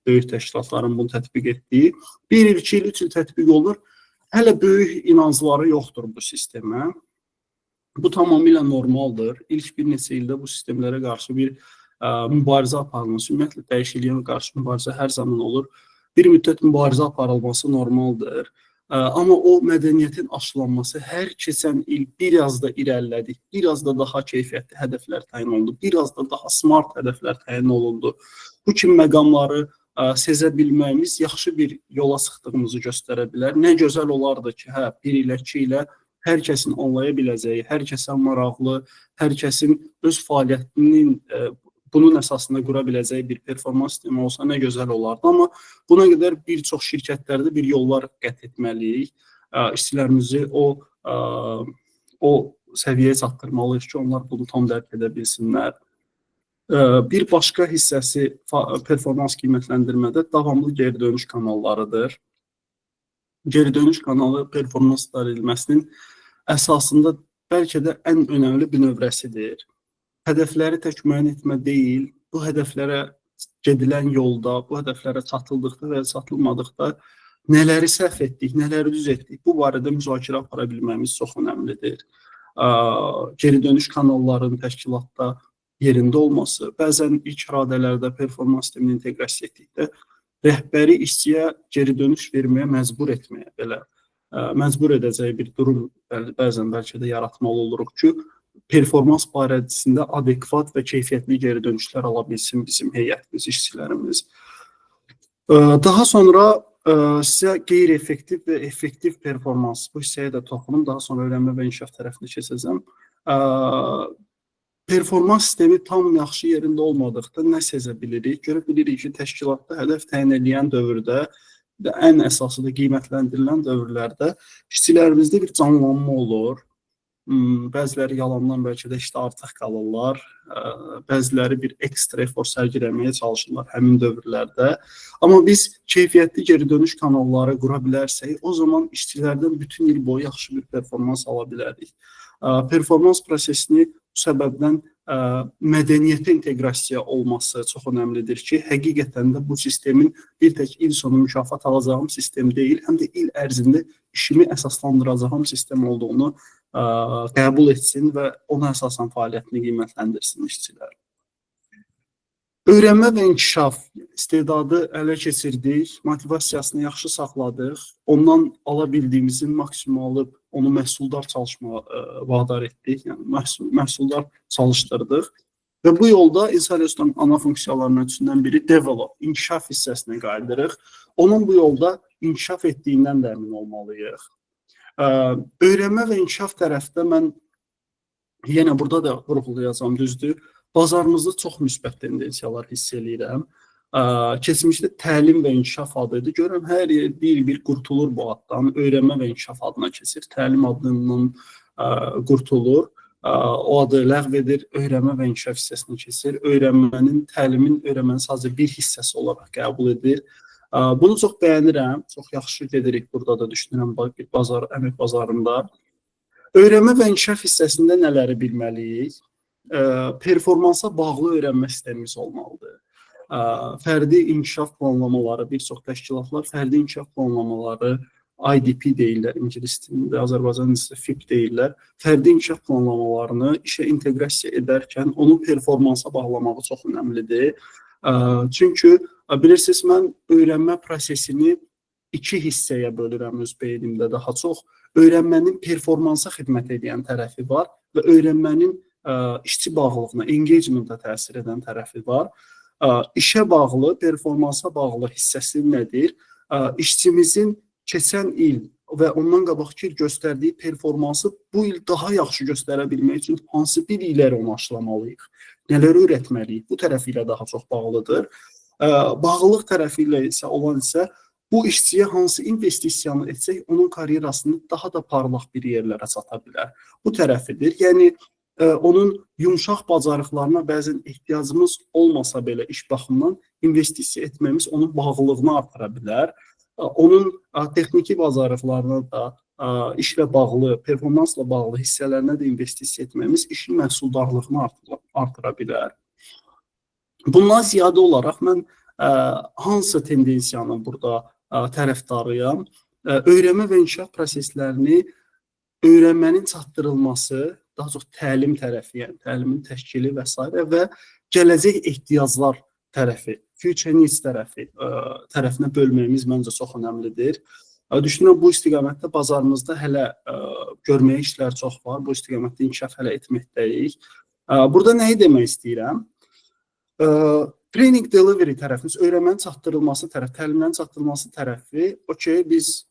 böyük təşkilatların bunu tətbiq etdiyi. 1 il, 2 il, 3 il tətbiq olunur. Hələ böyük inancları yoxdur bu sistemə. Bu tamamilə normaldır. İlk bir neçə ildə bu sistemlərə qarşı bir mübarizə aparılması, ümumiyyətlə dəyişikliyə qarşı mübarizə hər zaman olur. Bir müddət mübarizə aparılması normaldır. Amma o mədəniyyətin aşılanması hər keçən il biraz da irəlilədik, biraz da daha keyfiyyətli hədəflər təyin olundu, biraz da daha smart hədəflər təyin olundu. Bu kimi məqamları sezə bilməyimiz yaxşı bir yola çıxdığımızı göstərə bilər. Nə gözəl olardı ki, bir ilə, 2 ilə hər kəsin anlaya biləcəyi, hər kəsə maraqlı, hər kəsin öz fəaliyyətinin bunun əsasında qura biləcəyi bir performans sistemi olsa nə gözəl olardı. Amma buna qədər bir çox şirkətlərdə bir yollar qət etməliyik. İşçilərimizi o səviyyəyə çatdırmalıyıq ki, onlar bunu tam dərk edə bilsinlər. Bir başqa hissəsi performans qiymətləndirmədə davamlı geri dönüş kanallarıdır. Geri dönüş kanalı performans idarə edilməsinin əsasında bəlkə də ən önəmli bünövrəsidir. Hədəfləri tək müəyyən etmə deyil, bu hədəflərə gedilən yolda, bu hədəflərə çatıldıqda və ya çatılmadıqda nələri səhv etdik, nələri düz etdik, bu barədə müzakirə apara bilməyimiz çox önəmlidir. Geri dönüş kanallarının təşkilatda yerində olması, bəzən ilk radələrdə performans sistemini inteqrasiya etdikdə rəhbəri işçiyə geri dönüş verməyə məcbur etməyə, belə məcbur edəcəyi bir durum bəzən bəlkə də yaratmalı oluruq ki, performans barəsində adekvat və keyfiyyətli geri dönüşlər ala bilsin bizim heyətimiz, işçilərimiz. Daha sonra sizə qeyri-effektiv və effektiv performans, bu hissəyə də toxunum, daha sonra öyrənmə və inkişaf tərəfinə keçəcəm. Performans sistemi tam yaxşı yerində olmadıqda nə sezə bilirik? Görə bilirik ki, təşkilatda hədəf təyin eləyən dövrdə ən əsası da qiymətləndirilən dövrlərdə işçilərimizdə bir canlanma olur. Bəziləri yalandan bəlkə də işdə artıq qalırlar, bəziləri bir ekstra efor sərgiləməyə çalışırlar həmin dövrlərdə. Amma biz keyfiyyətli geri dönüş kanalları qura bilərsək, o zaman işçilərdən bütün il boyu yaxşı bir performans ala bilərik. Performans prosesini bu səbəbdən mədəniyyətə inteqrasiya olması çox önəmlidir ki, həqiqətən də bu sistemin bir tək il sonu mükafat alacağım sistem deyil, həm də il ərzində işimi əsaslandıracağım sistem olduğunu qəbul etsin və ona əsasən fəaliyyətini qiymətləndirsin işçilər. Öyrənmə və inkişaf istedadı ələ keçirdik, motivasiyasını yaxşı saxladıq, ondan ala bildiyimizin maksimumu alıb onu məhsuldar çalışmağa vadar etdik, yəni məhsuldar çalışdırdıq. Və bu yolda insan resurslarının ana funksiyalarından üçündən biri develop, inkişaf hissəsinə qayıdırıq. Onun bu yolda inkişaf etdiyindən də əmin olmalıyıq. Öyrənmə və inkişaf tərəfdə mən yenə burada da vurğulayacağam, düzdür. Bazarımızda çox müsbət tendensiyalar hiss eləyirəm. Keçmişdə təlim və inkişaf adı idi. Görürəm, hər yer bir-bir qurtulur bu addan, öyrənmə və inkişaf adına keçir, təlim adından qurtulur. O adı ləğv edir, öyrənmə və inkişaf hissəsinə keçir. Öyrənmənin, təlimin, öyrənmənin sadəcə bir hissəsi olaraq qəbul edir. Bunu çox bəyənirəm, çox yaxşı gedirik burada da düşünürəm bir bazar, əmək bazarında. Öyrənmə və inkişaf hissəsində nələri bilməliyik? Performansa bağlı öyrənmə sistemimiz olmalıdır. Fərdi inkişaf planlamaları, bir çox təşkilatlar fərdi inkişaf planlamaları, IDP deyirlər ingilis dilində, Azərbaycan dilində FIP deyirlər. Fərdi inkişaf planlamalarını işə inteqrasiya edərkən onu performansa bağlamağı çox önəmlidir. Çünki bilirsiniz, mən öyrənmə prosesini iki hissəyə bölürəm öz beynimdə daha çox. Öyrənmənin performansa xidmət edən tərəfi var və öyrənmənin işçi bağlılığına, engagement'a təsir edən tərəfi var. İşə bağlı, performansa bağlı hissəsi nədir? İşçimizin keçən il və ondan qabaqki il göstərdiyi performansı bu il daha yaxşı göstərə bilmək üçün hansı bilikləri ona aşılamalıyıq? Nələri öyrətməliyik? Bu tərəfi ilə daha çox bağlıdır. Bağlılıq tərəfi ilə isə olan isə bu işçiyə hansı investisiyanı etsək, onun karyerasını daha da parlaq bir yerlərə çata bilər. Bu tərəfidir. Yəni, onun yumşaq bacarıqlarına bəzən ehtiyacımız olmasa belə iş baxımından investisiya etmemiz onun bağlılığını artıra bilər. Onun texniki bacarıqlarına da, işlə bağlı, performansla bağlı hissələrinə də investisiya etmemiz işin məhsuldarlığını artıra bilər. Bundan ziyadə olaraq mən hansı tendensiyanın burada tərəfdarıyam? Öyrənmə və inkişaf proseslərini öyrənmənin çatdırılması, daha çox təlim tərəfi, yəni təlimin təşkili və s. və gələcək ehtiyaclar tərəfi, future needs tərəfi tərəfinə bölməyimiz məncə çox önəmlidir. Düşünürəm, bu istiqamətdə bazarımızda hələ görməyə işlər çox var. Bu istiqamətdə inkişaf hələ etməkdəyik. Burada nəyi demək istəyirəm? Training delivery tərəfimiz, öyrənmənin çatdırılması tərəfi, təlimlərin çatdırılması tərəfi, okey, biz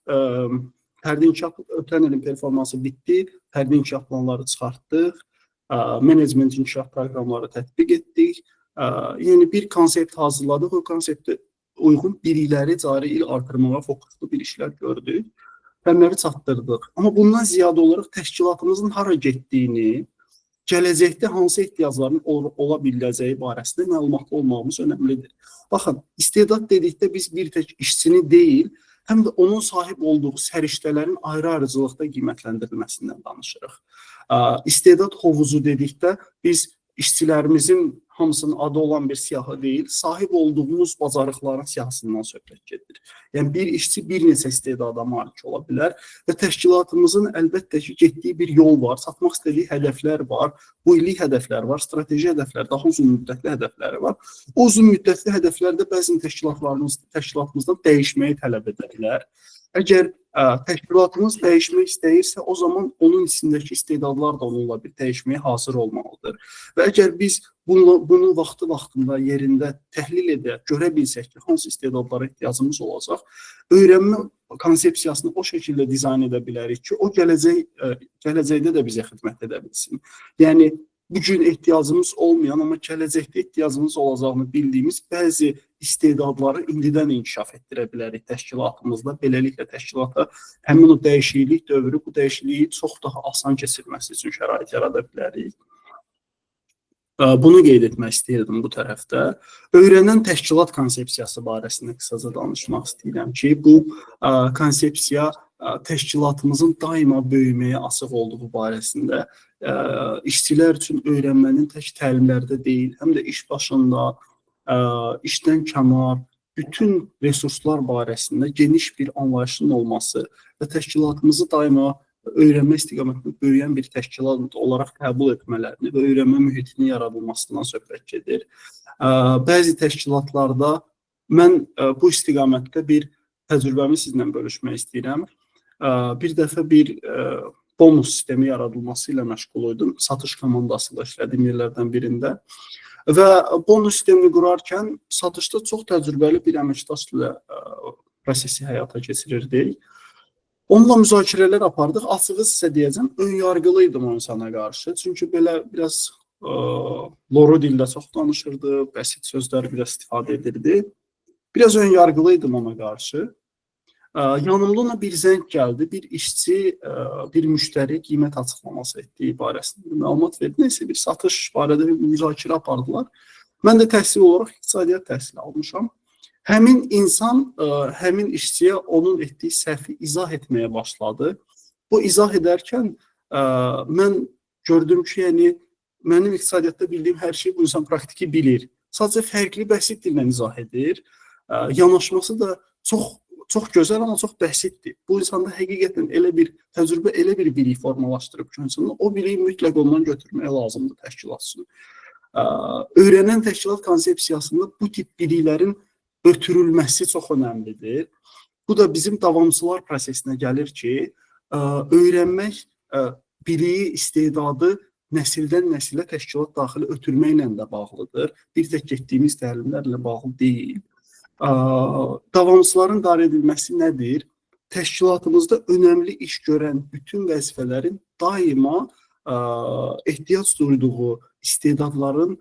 fərdi inkişaf, ötən ilin performansı bitdi, fərdi inkişaf planları çıxartdıq, menecment inkişaf proqramları tətbiq etdik. Yəni bir konsept hazırladıq, o konseptə uyğun bilikləri cari il artırmağa fokuslu bir işlər gördük, təlimləri çatdırdıq. Amma bundan ziyadə olaraq təşkilatımızın hara getdiyini, gələcəkdə hansı ehtiyacların ola biləcəyi barəsində məlumatlı olmağımız önəmlidir. Baxın, istedad dedikdə biz bir tək işçini deyil, həm də onun sahib olduğu səriştələrin ayrı-ayrıcılıqda qiymətləndirilməsindən danışırıq. İstedad hovuzu dedikdə biz işçilərimizin hamısının adı olan bir siyahı deyil, sahib olduğumuz bacarıqların siyahısından söhbət gedir. Yəni bir işçi bir neçə istedada malik ola bilər və təşkilatımızın əlbəttə ki, getdiyi bir yol var, çatmaq istədiyi hədəflər var, bu illik hədəflər var, strateji hədəflər, daha uzun müddətli hədəfləri var. O uzun müddətli hədəflər də bəzən təşkilatımızdan dəyişməyi tələb edə bilər. Əgər təşkilatımız dəyişmək istəyirsə, o zaman onun içindəki istedadlar da onunla bir dəyişməyə hazır olmalıdır. Və əgər biz bunu vaxtı-vaxtında yerində təhlil edək, görə bilsək ki, hansı istedadlara ehtiyacımız olacaq, öyrənmə konsepsiyasını o şəkildə dizayn edə bilərik ki, o gələcəkdə də bizə xidmət edə bilsin. Yəni, bu gün ehtiyacımız olmayan, amma gələcəkdə ehtiyacımız olacağını bildiyimiz bəzi istedadları indidən inkişaf etdirə bilərik təşkilatımızda. Beləliklə təşkilata həmin o dəyişiklik dövrü, bu dəyişikliyi çox daha asan keçirməsi üçün şərait yarada bilərik. Bunu qeyd etmək istəyirdim bu tərəfdə. Öyrənən təşkilat konsepsiyası barəsində qısaca danışmaq istəyirəm ki, bu konsepsiya təşkilatımızın daima böyüməyə açıq olduğu barəsində, işçilər üçün öyrənmənin tək təlimlərdə deyil, həm də iş başında, işdən kənar, bütün resurslar barəsində geniş bir anlayışın olması və təşkilatımızı daima öyrənmə istiqamətində böyüyən bir təşkilat olaraq qəbul etmələrini və öyrənmə mühitinin yaradılmasından söhbət gedir. Bəzi təşkilatlarda mən bu istiqamətdə bir təcrübəmi sizlə bölüşmək istəyirəm. Bir dəfə bir bonus sistemi yaradılması ilə məşğul idim. Satış komandası ilə işlədiyim yerlərdən birində. Və bonus sistemini qurarkən satışda çox təcrübəli bir əməkdaş ilə prosesi həyata keçirirdik. Onunla müzakirələr apardıq. Açığı sizə deyəcəm, önyarğılı idim o insana qarşı. Çünki belə biraz loru dildə çox danışırdı, bəsit sözlər biraz istifadə edirdi. Biraz önyarğılı idim ona qarşı. Yanımda ona bir zəng gəldi. Bir işçi, bir müştəri qiymət açıqlaması etdiyi barəsində bir məlumat verdi. Neysə, bir satış barədə bir müzakirə apardılar. Mən də təhsil olaraq iqtisadiyyat təhsili almışam. Həmin insan, həmin işçiyə onun etdiyi səhvi izah etməyə başladı. Bu izah edərkən mən gördüm ki, yəni mənim iqtisadiyyatda bildiyim hər şeyi bu insan praktiki bilir. Sadəcə fərqli bəsit dillə izah edir. Yanaşması da çox gözəl, amma çox bəsitdir. Bu insanda həqiqətən elə bir təcrübə, elə bir bilik formalaşdırıb ki, insanda o biliyi mütləq ondan götürmək lazımdır təşkilat üçün. Öyrənən təşkilat konsepsiyasında bu tip biliklərin ötürülməsi çox önəmlidir. Bu da bizim davamçılar prosesinə gəlir ki, öyrənmək biliyi, istedadı nəsildən nəsilə təşkilat daxili ötürməklə də bağlıdır. Bir tək getdiyimiz təlimlərlə bağlı deyil. Davamçıların idarə edilməsi nədir? Təşkilatımızda önəmli iş görən bütün vəzifələrin daima ehtiyac duyduğu istedadların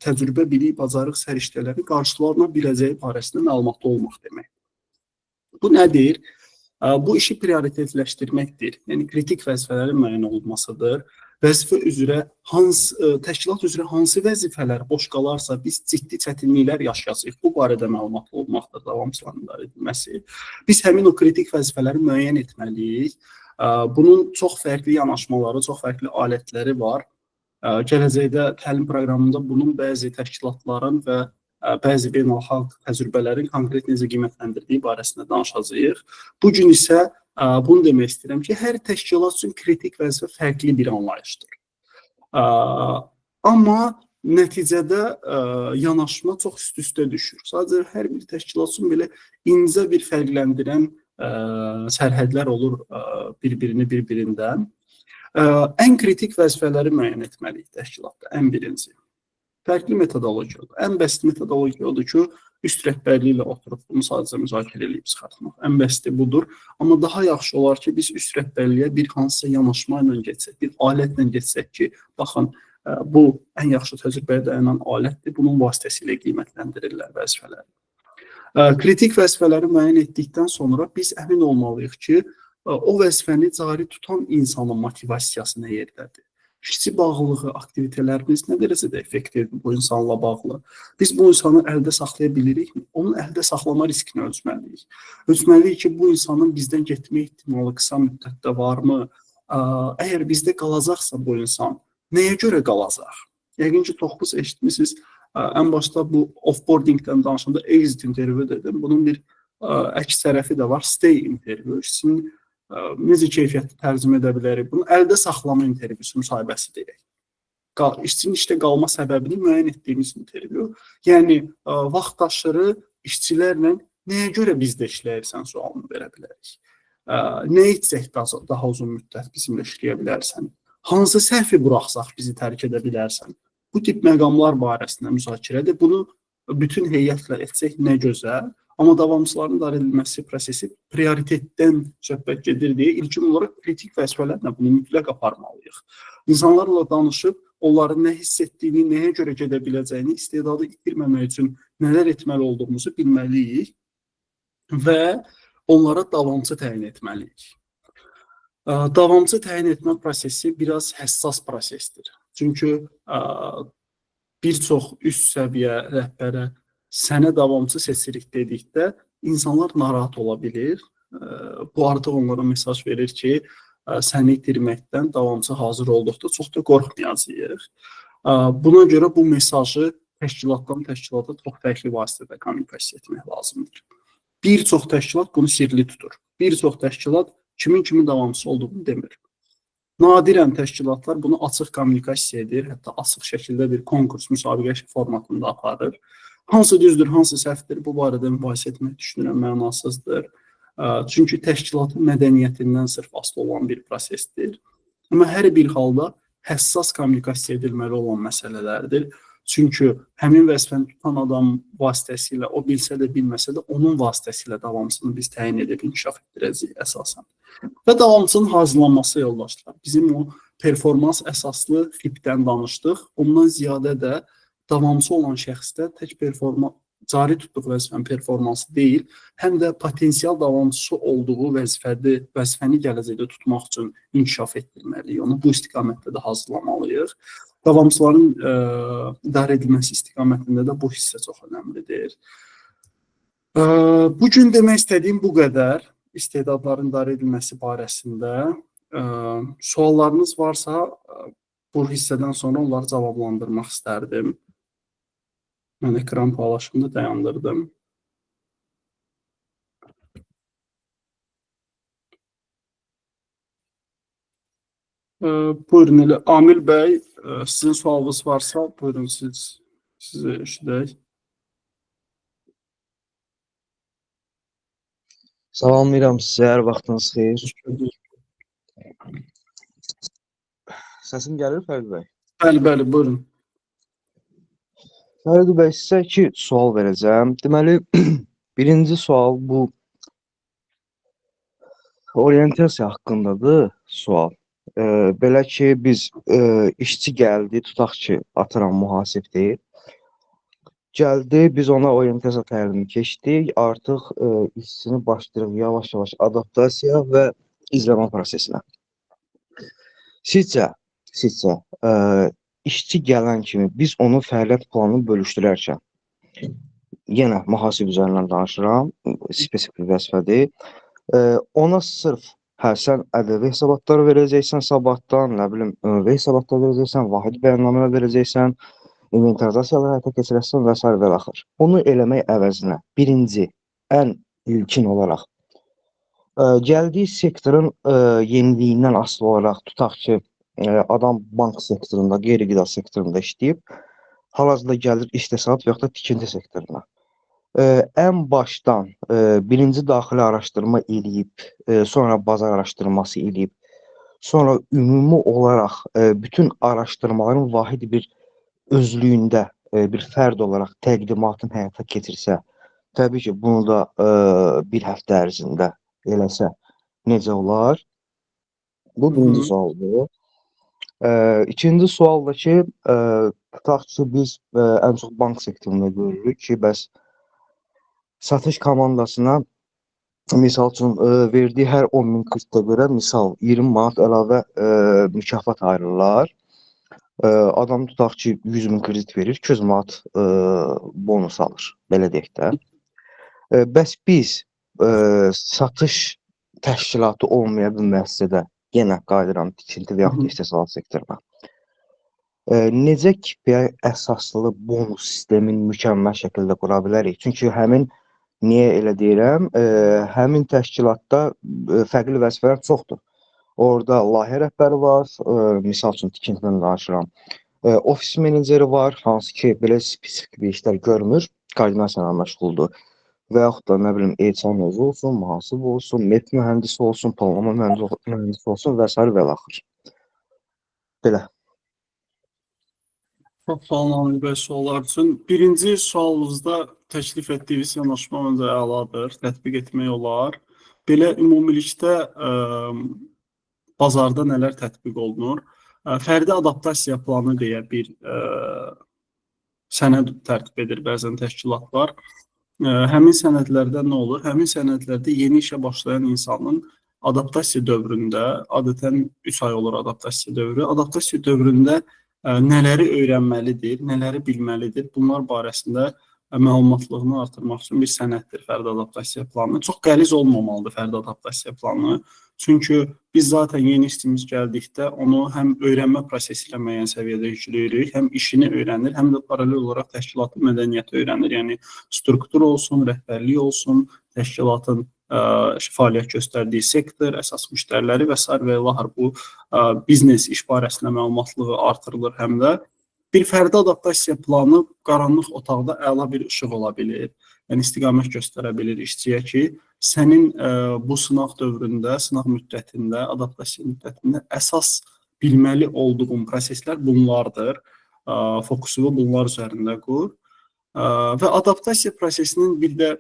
təcrübə, bilik, bacarıq səriştələrini qarşılarına biləcəyi barəsində məlumatlı olmaq demək. Bu nədir? Bu işi prioritetləşdirməkdir. Yəni kritik vəzifələrin müəyyən olunmasıdır. Vəzifə üzrə hansı təşkilat üzrə hansı vəzifələr boş qalarsa biz ciddi çətinliklər yaşayacağıq. Bu barədə məlumatlı olmaqdır davamçıların idarə edilməsi. Biz həmin o kritik vəzifələri müəyyən etməliyik. Bunun çox fərqli yanaşmaları, çox fərqli alətləri var. Gələcəkdə təlim proqramında bunun bəzi təşkilatların və bəzi beynəlxalq təcrübələrin konkret necə qiymətləndirdiyi barəsində danışacağıq. Bu gün isə bunu demək istəyirəm ki, hər təşkilat üçün kritik vəzifə fərqli bir anlayışdır. Amma nəticədə yanaşma çox üst-üstə düşür. Sadəcə hər bir təşkilat üçün belə incə bir fərqləndirən sərhədlər olur bir-birini bir-birindən. Ən kritik vəzifələri müəyyən etməliyik təşkilatda, ən birinci. Fərqli metodologiya odur. Ən bəsit metodologiya odur ki, üst rəhbərliyi ilə oturub bunu sadəcə müzakirə eləyib çıxartmaq. Ən bəsiti budur. Amma daha yaxşı olar ki, biz üst rəhbərliyə bir hansısa yanaşma ilə getsək, bir alətlə getsək ki, baxın, bu ən yaxşı təcrübəyə dayanan alətdir, bunun vasitəsilə qiymətləndirirlər vəzifələri. Kritik vəzifələri müəyyən etdikdən sonra biz əmin olmalıyıq ki, o vəzifəni cari tutan insanın motivasiyası nə yerdədir? İşçi bağlılığı aktivitələrimiz nə dərəcədə effektivdir bu insanla bağlı? Biz bu insanı əldə saxlaya bilirikmi? Onun əldə saxlama riskini ölçməliyik. Ölçməliyik ki, bu insanın bizdən getmə ehtimalı qısa müddətdə varmı? Əgər bizdə qalacaqsa bu insan, nəyə görə qalacaq? Yəqin ki, toxpuz eşitmişsiniz. Ən başda bu offboardingdən danışanda exit interview dedim. Bunun bir əks tərəfi də var, stay interview. İşçinin necə keyfiyyətli tərcümə edə bilərik? Bunu əldə saxlama intervyusu, müsahibəsi deyək. İşçinin işdə qalma səbəbini müəyyən etdiyimiz intervyu. Yəni, vaxt aşırı işçilərlə nəyə görə bizdə işləyirsən sualını verə bilərik. Nə etsək daha uzun müddət bizimlə işləyə bilərsən? Hansı səhvi buraxsaq bizi tərk edə bilərsən? Bu tip məqamlar barəsində müzakirədir. Bunu bütün heyətlə etsək nə gözəl. Amma davamçıların idarə edilməsi prosesi prioritetdən söhbət gedir deyə ilkin olaraq kritik vəzifələrlə bunu mütləq aparmalıyıq. İnsanlarla danışıb onların nə hiss etdiyini, nəyə görə gedə biləcəyini, istedadı itirməmək üçün nələr etməli olduğumuzu bilməliyik və onlara davamçı təyin etməliyik. Davamçı təyin etmə prosesi biraz həssas prosesdir. Çünki bir çox üst səviyyə rəhbərə sənə davamçı seçirik dedikdə insanlar narahat ola bilir. Bu artıq onlara mesaj verir ki, səni itirməkdən davamçı hazır olduqda çox da qorxmayacağıq. Buna görə bu mesajı təşkilatdan təşkilata çox fərqli vasitədə kommunikasiya etmək lazımdır. Bir çox təşkilat bunu sirli tutur. Bir çox təşkilat kimin davamçısı olduğunu demir. Nadirən təşkilatlar bunu açıq kommunikasiya edir, hətta açıq şəkildə bir konkurs, müsabiqə formatında aparır. Hansı düzdür, hansı səhvdir, bu barədə mübahisə etmək düşünürəm mənasızdır. Çünki təşkilatın mədəniyyətindən sırf asılı olan bir prosesdir. Amma hər bir halda həssas kommunikasiya edilməli olan məsələlərdir. Çünki həmin vəzifəni tutan adam vasitəsilə, o bilsə də bilməsə də onun vasitəsilə davamçısını biz təyin edib inkişaf etdirəcəyik əsasən. Və davamçının hazırlanması yoldaşlar. Bizim o performans əsaslı FIP-dən danışdıq. Ondan ziyadə də davamçı olan şəxsdə tək performans cari tutduğu vəzifənin performansı deyil, həm də potensial davamçısı olduğu vəzifəni gələcəkdə tutmaq üçün inkişaf etdirməliyik. Onu bu istiqamətdə də hazırlamalıyıq. Davamçıların idarə edilməsi istiqamətində də bu hissə çox önəmlidir. Bu gün demək istədiyim bu qədər istedadların idarə edilməsi barəsində. Suallarınız varsa bu hissədən sonra onları cavablandırmaq istərdim. Mən ekran paylaşımını dayandırdım. Buyurun elə Amil bəy, sizin sualınız varsa, buyurun sizi eşidək. Salamlayıram sizə, hər vaxtınız xeyir. Səsim gəlir Fərid bəy? Bəli, bəli, buyurun. Fərid bəy, sizə iki sual verəcəm. Deməli, birinci sual bu orientasiya haqqındadır sual. Belə ki, biz işçi gəldi, tutaq ki, atıram mühasib deyil. Gəldi, biz ona orientasiya təlimi keçdik. Artıq işçini başlayırıq yavaş-yavaş adaptasiya və izləmə prosesinə. Sizcə, işçi gələn kimi biz onun fəaliyyət planını bölüşdürərkən, yenə mühasib üzərindən danışıram, spesifik bir vəzifədir. Ona sırf sən ədəbi hesabatlar verəcəksən sabahdan, nə bilim, ümumi hesabatlar verəcəksən, vahid bəyannamələr verəcəksən, inventarizasiyalar həyata keçirəsən və s. və axır. Onu eləmək əvəzinə birinci, ən ilkin olaraq gəldiyi sektorun yeniliyindən asılı olaraq tutaq ki, adam bank sektorunda, qeyri-qida sektorunda işləyib, hal-hazırda gəlir istehsalat və yaxud da tikinti sektoruna. Ən başdan birinci daxili araşdırma eləyib, sonra bazar araşdırması eləyib, sonra ümumi olaraq bütün araşdırmaların vahid bir özlüyündə bir fərd olaraq təqdimatını həyata keçirsə, təbii ki, bunu da bir həftə ərzində eləsə necə olar? Bu birinci sualdır. İkinci sual da ki, tutaq ki, biz ən çox bank sektorunda görürük ki, bəs satış komandasına misal üçün verdiyi hər 10.000 kreditə görə misal 20 manat əlavə mükafat ayırırlar. Adam tutaq ki, 100.000 kredit verir, 200 manat bonus alır, belə deyək də. Bəs biz satış təşkilatı olmayan bir müəssisədə, yenə qayıdıram tikinti və yaxud da istehsalat sektoruna, necə KPI əsaslı bonus sistemini mükəmməl şəkildə qura bilərik? Çünki həmin, niyə elə deyirəm, həmin təşkilatda fərqli vəzifələr çoxdur. Orada layihə rəhbəri var, misal üçün tikintidən danışıram. Ofis meneceri var, hansı ki, belə spesifik bir işlər görmür, koordinasiya ilə məşğuldur. Və yaxud da, nə bilim, HR özü olsun, mühasib olsun, MEP mühəndisi olsun, planlama mühəndisi olsun və s. və ilaxır. Belə. Çox sağ olun Amil bəy suallar üçün. Birinci sualınızda təklif etdiyiniz yanaşma öncə əladır, tətbiq etmək olar. Belə ümumilikdə bazarda nələr tətbiq olunur? Fərdi adaptasiya planı deyə bir sənəd tərtib edir bəzən təşkilatlar. Həmin sənədlərdə nə olur? Həmin sənədlərdə yeni işə başlayan insanın adaptasiya dövründə, adətən 3 ay olur adaptasiya dövrü, adaptasiya dövründə nələri öyrənməlidir, nələri bilməlidir, bunlar barəsində məlumatlığını artırmaq üçün bir sənəddir fərdi adaptasiya planı. Çox qəliz olmamalıdır fərdi adaptasiya planı. Çünki biz zaten yeni işçimiz gəldikdə onu həm öyrənmə prosesi ilə müəyyən səviyyədə yükləyirik, həm işini öyrənir, həm də paralel olaraq təşkilatın mədəniyyəti öyrənir. Yəni struktur olsun, rəhbərlik olsun, təşkilatın fəaliyyət göstərdiyi sektor, əsas müştəriləri və sair və ilaxır bu biznes iş barəsində məlumatlığı artırılır həm də. Bir fərdi adaptasiya planı qaranlıq otaqda əla bir işıq ola bilir. Yəni istiqamət göstərə bilir işçiyə ki, sənin bu sınaq dövründə, sınaq müddətində, adaptasiya müddətində əsas bilməli olduğun proseslər bunlardır. Fokusunu bunlar üzərində qur. Və adaptasiya prosesinin bir də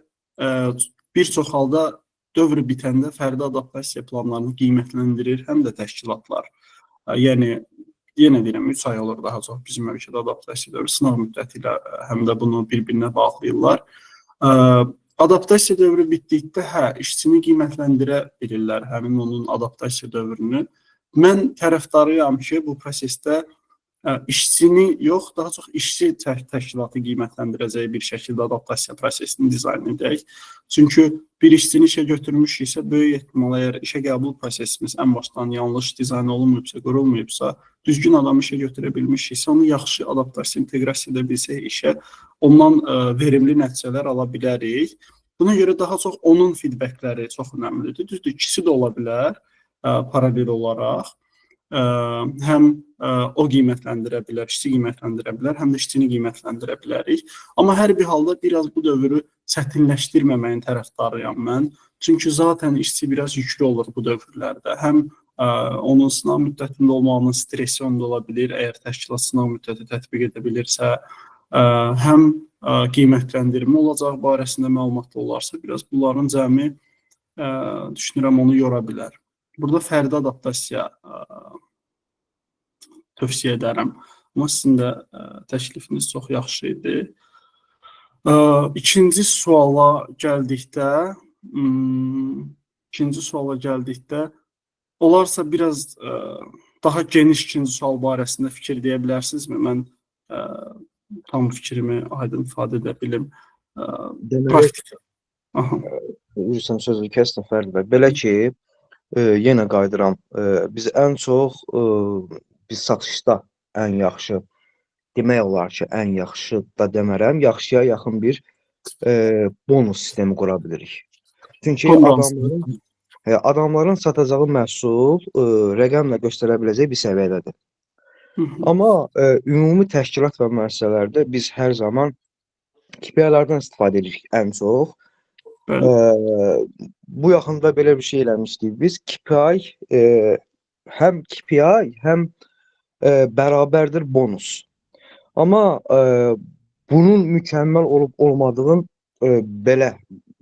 bir çox halda dövr bitəndə fərdi adaptasiya planlarını qiymətləndirir həm də təşkilatlar. Yəni yenə deyirəm, 3 ay olur daha çox bizim ölkədə adaptasiya dövrü, sınaq müddəti ilə həm də bunu bir-birinə bağlayırlar. Adaptasiya dövrü bitdikdə, hə, işçini qiymətləndirə bilirlər həmin onun adaptasiya dövrünü. Mən tərəfdarıyam ki, bu prosesdə işçini yox, daha çox işçi təşkilatı qiymətləndirəcəyi bir şəkildə adaptasiya prosesini dizayn edək. Çünki bir işçini işə götürmüşüksə, böyük ehtimal əgər işə qəbul prosesimiz ən başdan yanlış dizayn olunmayıbsa, qurulmayıbsa, düzgün adam işə götürə bilmişiksə, onu yaxşı adaptasiya, inteqrasiya edə bilsək işə, ondan verimli nəticələr ala bilərik. Buna görə daha çox onun feedbackləri çox önəmlidir. Düzdür, ikisi də ola bilər paralel olaraq. Həm o qiymətləndirə bilər, işçi qiymətləndirə bilər, həm də işçini qiymətləndirə bilərik. Amma hər bir halda biraz bu dövrü çətinləşdirməməyin tərəfdarıyam mən. Çünki zaten işçi biraz yüklü olur bu dövrlərdə. Həm onun sınaq müddətində olmağının stresi onda ola bilir, əgər təşkilat sınaq müddəti tətbiq edə bilirsə, həm qiymətləndirmə olacaq barəsində məlumatlı olarsa, biraz bunların cəmi düşünürəm onu yora bilər. Burada fərdi adaptasiya tövsiyə edərəm. Amma sizin də təklifiniz çox yaxşı idi. İkinci suala gəldikdə, olarsa biraz daha geniş ikinci sual barəsində fikir deyə bilərsinizmi? Mən tam fikrimi aydın ifadə edə bilim. Deməli, üzrsən sözü kəsdim Fərdi bəy. Belə ki, yenə qayıdıram. Biz ən çox biz satışda ən yaxşı, demək olar ki, ən yaxşı da demərəm, yaxşıya yaxın bir bonus sistemi qura bilirik. Çünki adamların satacağı məhsul rəqəmlə göstərə biləcəyi bir səviyyədədir. Amma ümumi təşkilat və müəssisələrdə biz hər zaman KPI-lardan istifadə edirik ən çox. Bu yaxında belə bir şey eləmişdik biz. KPI, həm KPI, həm bərabərdir bonus. Amma bunun mükəmməl olub olmadığını belə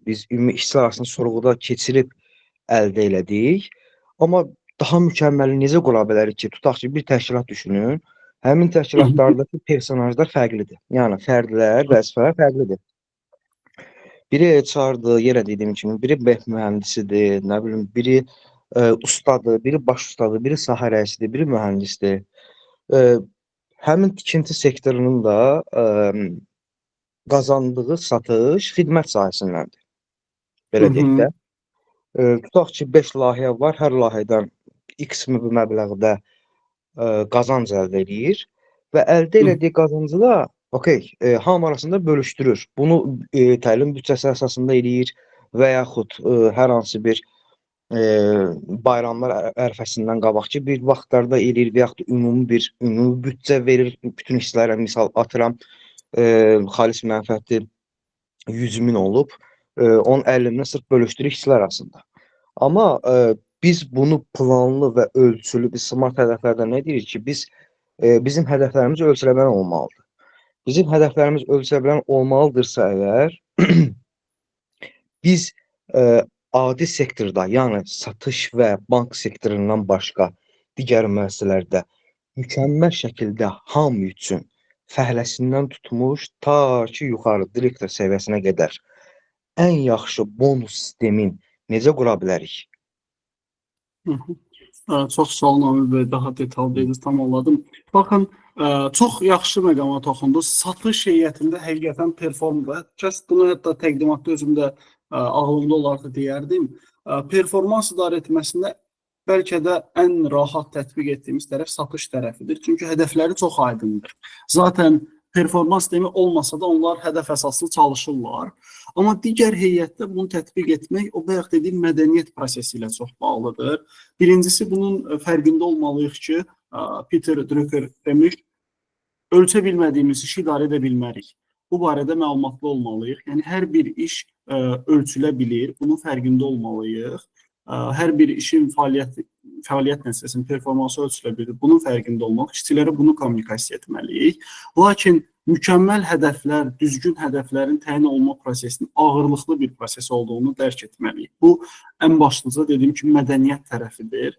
biz ümumi işçilər arasında sorğuda keçirib əldə elədik. Amma daha mükəmməli necə qura bilərik ki, tutaq ki, bir təşkilat düşünün. Həmin təşkilatlardakı personajlar fərqlidir. Yəni fərdlər, vəzifələr fərqlidir. Biri HR-dır, yenə dediyim kimi, biri BEH mühəndisidir, nə bilim, biri ustadır, biri baş ustadır, biri sahə rəisidir, biri mühəndisdir. Həmin tikinti sektorunun da qazandığı satış xidmət sahəsindəndir. Belə deyək də. Tutaq ki, 5 layihə var, hər layihədən X məbləğdə qazanc əldə edir və əldə elədiyi qazancı da okey, hamı arasında bölüşdürür. Bunu təlim büdcəsi əsasında eləyir və yaxud hər hansı bir bayramlar ərəfəsindən qabaqki bir vaxtlarda eləyir və yaxud ümumi bir ümumi büdcə verir. Bütün işçilərə misal atıram, xalis mənfəəti 100 min olub, onun 50 minə sırf bölüşdürür işçilər arasında. Amma biz bunu planlı və ölçülü, biz smart hədəflərdə nə deyirik ki, biz bizim hədəflərimiz ölçülə bilən olmalıdır. Bizim hədəflərimiz ölçülə bilən olmalıdırsa əgər, biz adi sektorda, yəni satış və bank sektorundan başqa digər müəssisələrdə Mükəmməl şəkildə hamı üçün fəhləsindən tutmuş ta ki yuxarı direktor səviyyəsinə qədər ən yaxşı bonus sistemin necə qura bilərik? Çox sağ olun Amil bəy, daha detal dediniz, tam anladım. Baxın, çox yaxşı məqama toxundunuz. Satış heyətində həqiqətən perform, kəs bunu hətta təqdimatda özüm də ağlımda olardı deyərdim. Performans idarə etməsində bəlkə də ən rahat tətbiq etdiyimiz tərəf satış tərəfidir. Çünki hədəfləri çox aydındır. Zaten performans sistemi olmasa da onlar hədəf əsaslı çalışırlar. Amma digər heyətdə bunu tətbiq etmək o bayaq dediyim mədəniyyət prosesi ilə çox bağlıdır. Birincisi bunun fərqində olmalıyıq ki, Peter Drucker demiş, ölçə bilmədiyimiz işi idarə edə bilmərik. Bu barədə məlumatlı olmalıyıq. Yəni hər bir iş ölçülə bilir, bunun fərqində olmalıyıq. Hər bir işin fəaliyyət nəticəsinin performansı ölçülə bilir. Bunun fərqində olmaq, işçilərə bunu kommunikasiya etməliyik. Lakin mükəmməl hədəflər, düzgün hədəflərin təyin olunma prosesinin ağırlıqlı bir proses olduğunu dərk etməliyik. Bu, ən başlıca dediyim kimi mədəniyyət tərəfidir.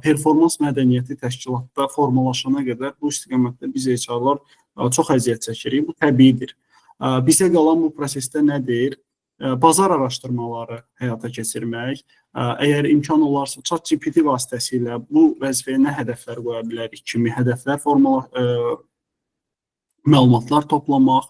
Performans mədəniyyəti təşkilatda formalaşana qədər bu istiqamətdə biz HR-lar çox əziyyət çəkirik. Bu təbiidir. Bizə qalan bu prosesdə nədir? Bazar araşdırmaları həyata keçirmək, əgər imkan olarsa ChatGPT vasitəsilə bu vəzifəyə nə hədəflər qoya bilərik kimi hədəflər məlumatlar toplamaq,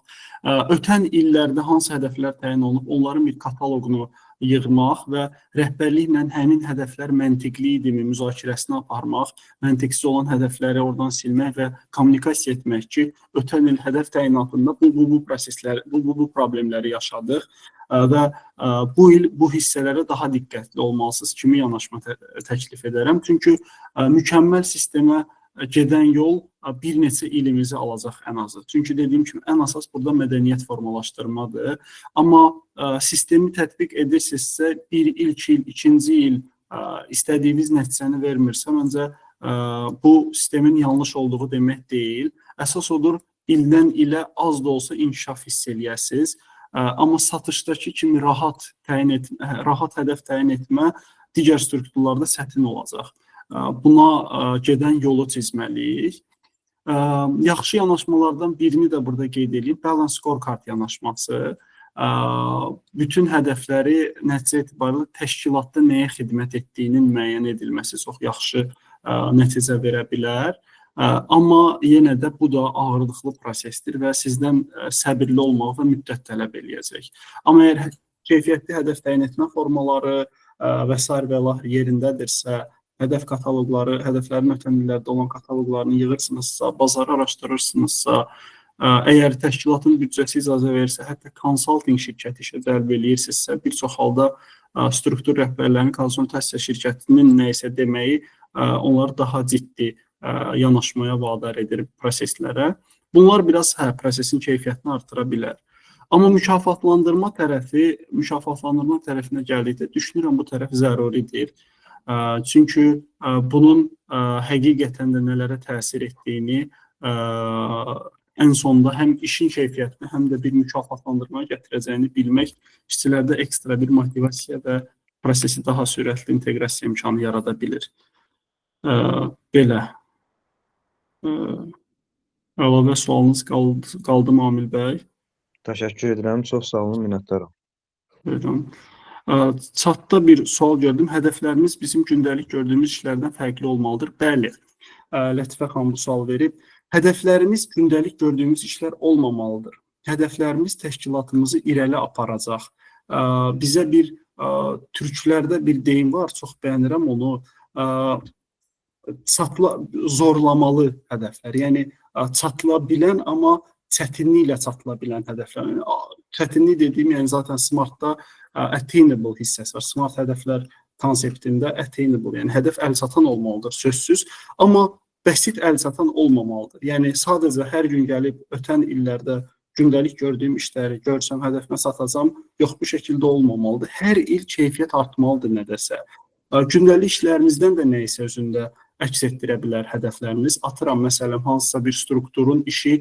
ötən illərdə hansı hədəflər təyin olunub, onların bir kataloqunu yığmaq və rəhbərliklə həmin hədəflər məntiqli idimi müzakirəsini aparmaq, məntiqsiz olan hədəfləri oradan silmək və kommunikasiya etmək ki, ötən il hədəf təyinatında bu prosesləri, bu problemləri yaşadıq və bu il bu hissələrə daha diqqətli olmalısınız kimi yanaşma təklif edərəm. Çünki mükəmməl sistemə gedən yol bir neçə ilimizi alacaq ən azı. Çünki dediyim kimi ən əsas burada mədəniyyət formalaşdırmadır. Amma sistemi tətbiq edirsinizsə bir ilk il, ikinci il istədiyiniz nəticəni vermirsə, məncə bu sistemin yanlış olduğu demək deyil. Əsas odur, ildən ilə az da olsa inkişaf hiss eləyəsiniz. Amma satışdakı kimi rahat hədəf təyin etmə digər strukturlarda çətin olacaq. Buna gedən yolu çizməliyik. Yaxşı yanaşmalardan birini də burada qeyd edeyim. Balance Scorecard yanaşması. Bütün hədəfləri nəticə etibarilə təşkilatda nəyə xidmət etdiyinin müəyyən edilməsi çox yaxşı nəticə verə bilər. Amma yenə də bu da ağırlıqlı prosesdir və sizdən səbirli olmağı və müddət tələb eləyəcək. Amma əgər keyfiyyətli hədəf təyin etmə formaları və sair və ilaxır yerindədirsə, hədəf kataloqları, hədəflərin ötən illərdə olan kataloqlarını yığırsınızsa, bazarı araşdırırsınızsa, əgər təşkilatın büdcəsi icazə verirsə, hətta consulting şirkəti işə cəlb eləyirsinizsə, bir çox halda struktur rəhbərlərinin konsultasiya şirkətinin nə isə deməyi onları daha ciddi yanaşmaya vadar edir proseslərə. Bunlar biraz prosesin keyfiyyətini artıra bilər. Amma mükafatlandırma tərəfinə gəldikdə düşünürəm bu tərəf zəruridir. Çünki bunun həqiqətən də nələrə təsir etdiyini ən sonda həm işin keyfiyyətini, həm də bir mükafatlandırmaya gətirəcəyini bilmək işçilərdə ekstra bir motivasiya və prosesi daha sürətli inteqrasiya imkanı yarada bilir. Belə. Əlavə sualınız qaldı mı, Amil bəy? Təşəkkür edirəm. Çox sağ olun, minnətdaram. Buyurun. Chatda bir sual gördüm. Hədəflərimiz bizim gündəlik gördüyümüz işlərdən fərqli olmalıdır. Bəli, Lətifə xanım bu sual verib. Hədəflərimiz gündəlik gördüyümüz işlər olmamalıdır. Hədəflərimiz təşkilatımızı irəli aparacaq. Bizə bir türklərdə bir deyim var, çox bəyənirəm onu. Zorlamalı hədəflər. Yəni çatıla bilən, amma çətinliklə çatıla bilən hədəflər. Yəni, çətinlik dediyim, yəni zaten Smartda attainable hissəsi var. Smart hədəflər konseptində attainable, yəni hədəf əlçatan olmalıdır sözsüz, amma bəsit əlçatan olmamalıdır. Yəni sadəcə hər gün gəlib ötən illərdə gündəlik gördüyüm işləri görsəm, hədəfimə çatacam, yox, bu şəkildə olmamalıdır. Hər il keyfiyyət artmalıdır nədəsə. Gündəlik işlərinizdən də nə isə özündə əks etdirə bilər hədəfləriniz. Atıram, məsələn, hansısa bir strukturun işi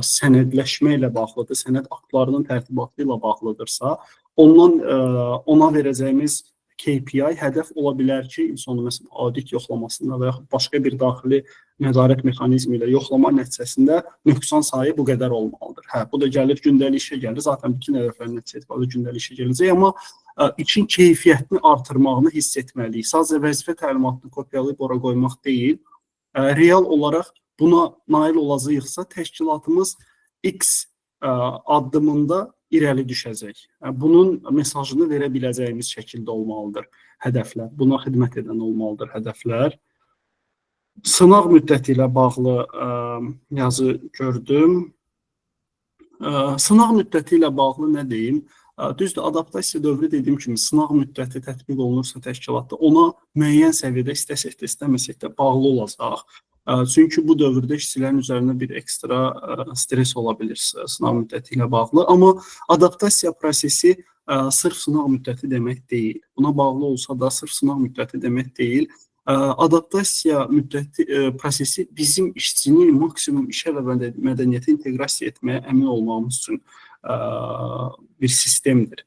sənədləşmə ilə bağlıdır, sənəd aktlarının tərtibatı ilə bağlıdırsa, ondan ona verəcəyimiz KPI hədəf ola bilər ki, insonu məsələn audit yoxlamasında və yaxud başqa bir daxili nəzarət mexanizmi ilə yoxlama nəticəsində nöqsan sayı bu qədər olmalıdır. Hə, bu da gəlir gündəlik işə gəlir. Zaten bütün hədəflər nəticə etibarilə gündəlik işə gələcək, amma işin keyfiyyətini artırmağını hiss etməliyik. Sadəcə vəzifə təlimatını kopyalayıb ora qoymaq deyil, real olaraq buna nail olacağıqsa təşkilatımız X addımında irəli düşəcək. Bunun mesajını verə biləcəyimiz şəkildə olmalıdır hədəflər. Buna xidmət edən olmalıdır hədəflər. Sınaq müddəti ilə bağlı yazı gördüm. Sınaq müddəti ilə bağlı nə deyim? Düzdür, adaptasiya dövrü dediyim kimi sınaq müddəti tətbiq olunursa təşkilatda ona müəyyən səviyyədə istəsək də, istəməsək də bağlı olacaq. Çünki bu dövrdə işçilərin üzərində bir ekstra stres ola bilir sınaq müddəti ilə bağlı. Amma adaptasiya prosesi sırf sınaq müddəti demək deyil. Buna bağlı olsa da sırf sınaq müddəti demək deyil. Adaptasiya müddəti prosesi bizim işçini maksimum işə və mədəniyyətə inteqrasiya etməyə əmin olmağımız üçün bir sistemdir.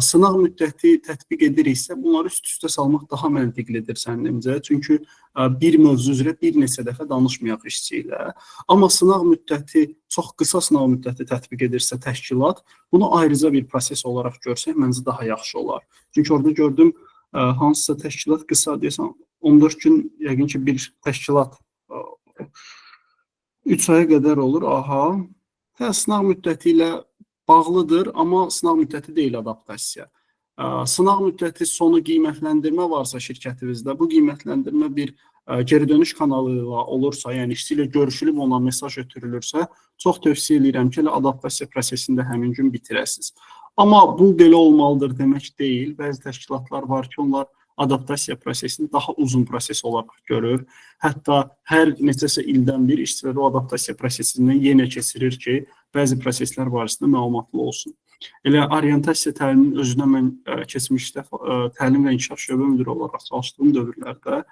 Sınaq müddəti tətbiq ediriksə, bunları üst-üstə salmaq daha məntiqlidir sənnimcə. Çünki bir mövzu üzrə bir neçə dəfə danışmayaq işçi ilə. Amma sınaq müddəti, çox qısa sınaq müddəti tətbiq edirsə təşkilat, bunu ayrıca bir proses olaraq görsək, məncə daha yaxşı olar. Çünki orada gördüm, hansısa təşkilat qısa, deyəsən, 14 gün yəqin ki, bir təşkilat 3 aya qədər olur. Aha. Hə, sınaq müddəti ilə bağlıdır, amma sınaq müddəti deyil adaptasiya. Sınaq müddəti sonu qiymətləndirmə varsa şirkətimizdə, bu qiymətləndirmə bir geri dönüş kanalı ilə olursa, yəni işçi ilə görüşülüb ona mesaj ötürülürsə, çox tövsiyə eləyirəm ki, elə adaptasiya prosesini də həmin gün bitirəsiniz. Amma bu belə olmalıdır demək deyil. Bəzi təşkilatlar var ki, onlar adaptasiya prosesini daha uzun proses olaraq görür. Hətta hər neçəsə ildən bir işçilər o adaptasiya prosesindən yenə keçirir ki, bəzi proseslər barəsində məlumatlı olsun. Elə orientasiya təliminin özünə mən keçmişdə təlim və inkişaf şöbə müdiri olaraq çalışdığım dövrlərdə,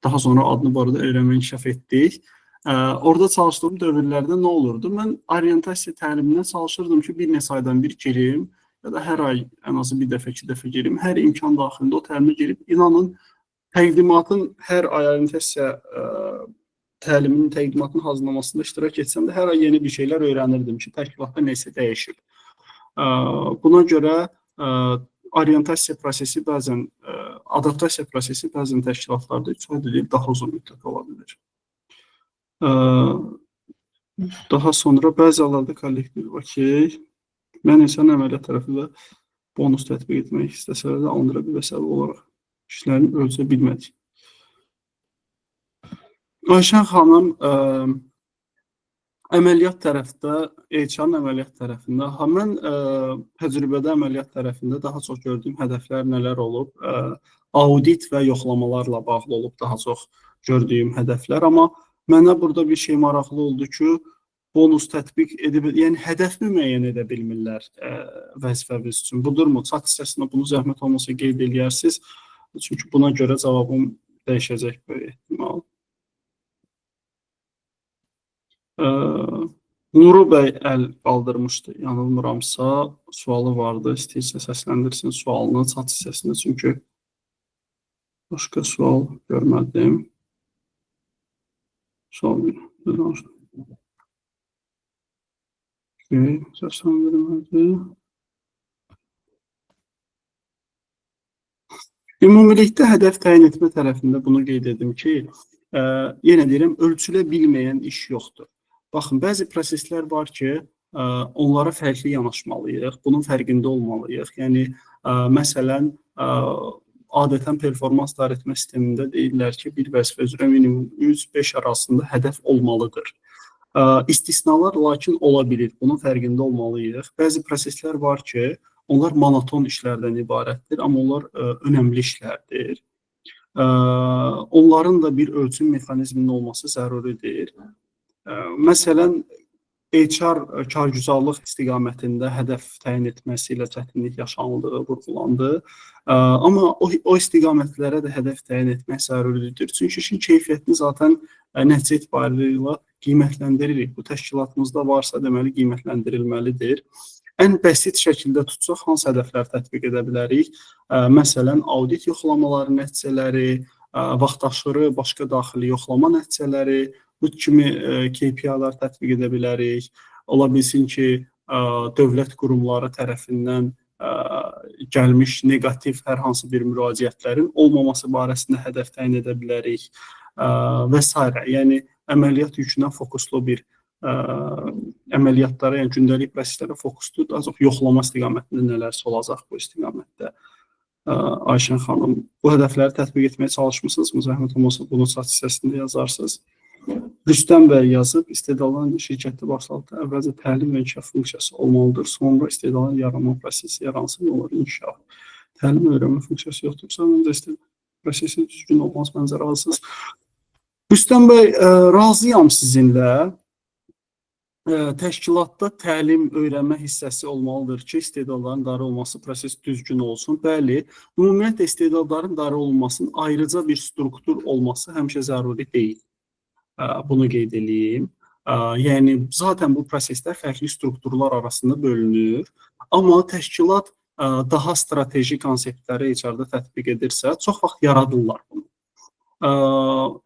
daha sonra adını bu arada öyrənmə inkişaf etdik. Orada çalışdığım dövrlərdə nə olurdu? Mən orientasiya təliminə çalışırdım ki, bir neçə aydan bir girim, ya da hər ay ən azı bir dəfə, iki dəfə girim. Hər imkan daxilində o təlimə girib, inanın, təqdimatın hər ay orientasiya təliminin təqdimatının hazırlamasında iştirak etsəm də hər ay yeni bir şeylər öyrənirdim ki, təşkilatda nəsə dəyişib. Buna görə orientasiya prosesi bəzən, adaptasiya prosesi bəzən təşkilatlarda 3 ay deyil, daha uzun müddət ola bilir. Daha sonra bəzi hallarda kollektiv, okey. Mən insan əməliyyat tərəfində bonus tətbiq etmək istəsələr də alındıra bir səbəb olaraq işlərini ölçə bilmədik. Ayşən xanım, əməliyyat tərəfdə, HR-ın əməliyyat tərəfində, ha, mən təcrübədə əməliyyat tərəfində daha çox gördüyüm hədəflər nələr olub? Audit və yoxlamalarla bağlı olub daha çox gördüyüm hədəflər, amma mənə burada bir şey maraqlı oldu ki, bonus tətbiq edib, yəni hədəf müəyyən edə bilmirlər vəzifəmiz üçün. Budurmu? Chat hissəsində bunu zəhmət olmasa qeyd eləyərsiniz. Çünki buna görə cavabım dəyişəcək böyük ehtimal. Nuru bəy əl qaldırmışdı, yanılmıramsa, sualı vardı. İstəyirsə səsləndirsin sualını chat hissəsində, çünki başqa sual görmədim. Sual bir danışdım. Okay, səsləndirmədi. Ümumilikdə hədəf təyin etmə tərəfində bunu qeyd edim ki, yenə deyirəm, ölçülə bilməyən iş yoxdur. Baxın, bəzi proseslər var ki, onlara fərqli yanaşmalıyıq, bunun fərqində olmalıyıq. Yəni, məsələn, adətən performans idarə etmə sistemində deyirlər ki, bir vəzifə üzrə minimum 3-5 arasında hədəf olmalıdır. İstisnalar lakin ola bilir, bunun fərqində olmalıyıq. Bəzi proseslər var ki, onlar monoton işlərdən ibarətdir, amma onlar önəmli işlərdir. Onların da bir ölçüm mexanizminin olması zəruridir. Məsələn, HR kargüzarlıq istiqamətində hədəf təyin etməsi ilə çətinlik yaşanıldığı vurğulandı. Amma o istiqamətlərə də hədəf təyin etmək zəruridir. Çünki işin keyfiyyətini zaten nəticə etibarilə qiymətlendiririk. Bu təşkilatımızda varsa, deməli qiymətləndirilməlidir. Ən bəsit şəkildə tutsaq, hansı hədəflər tətbiq edə bilərik? Məsələn, audit yoxlamaları nəticələri, vaxtaşırı başqa daxili yoxlama nəticələri, bu kimi KPI-lar tətbiq edə bilərik. Ola bilsin ki, dövlət qurumları tərəfindən gəlmiş neqativ hər hansı bir müraciətlərin olmaması barəsində hədəf təyin edə bilərik və sairə. Yəni əməliyyat yükünə fokuslu bir əməliyyatlara, yəni gündəlik proseslərə fokuslu, daha çox yoxlama istiqamətində nələrsə olacaq bu istiqamətdə. Ayşən xanım, bu hədəfləri tətbiq etməyə çalışmısınızmı? Zəhmət olmasa bunu chat hissəsində yazarsınız. Rüstəm bəy yazıb, istedadların şirkətdə başladıqda əvvəlcə təlim və inkişaf funksiyası olmalıdır, sonra istedadların yaranma prosesi yaransın, olur inkişaf. Təlim öyrənmə funksiyası yoxdursa, məncə istedad prosesi düzgün olmaz, məncə razısınız. Rüstəm bəy, razıyam sizinlə. Təşkilatda təlim, öyrənmə hissəsi olmalıdır ki, istedadların idarə olunması proses düzgün olsun. Bəli, ümumiyyətlə istedadların idarə olunmasının ayrıca bir struktur olması həmişə zəruri deyil. Bunu qeyd eləyim. Yəni zaten bu proseslər fərqli strukturlar arasında bölünür. Amma təşkilat daha strateji konseptləri HR-da tətbiq edirsə, çox vaxt yaradırlar bunu.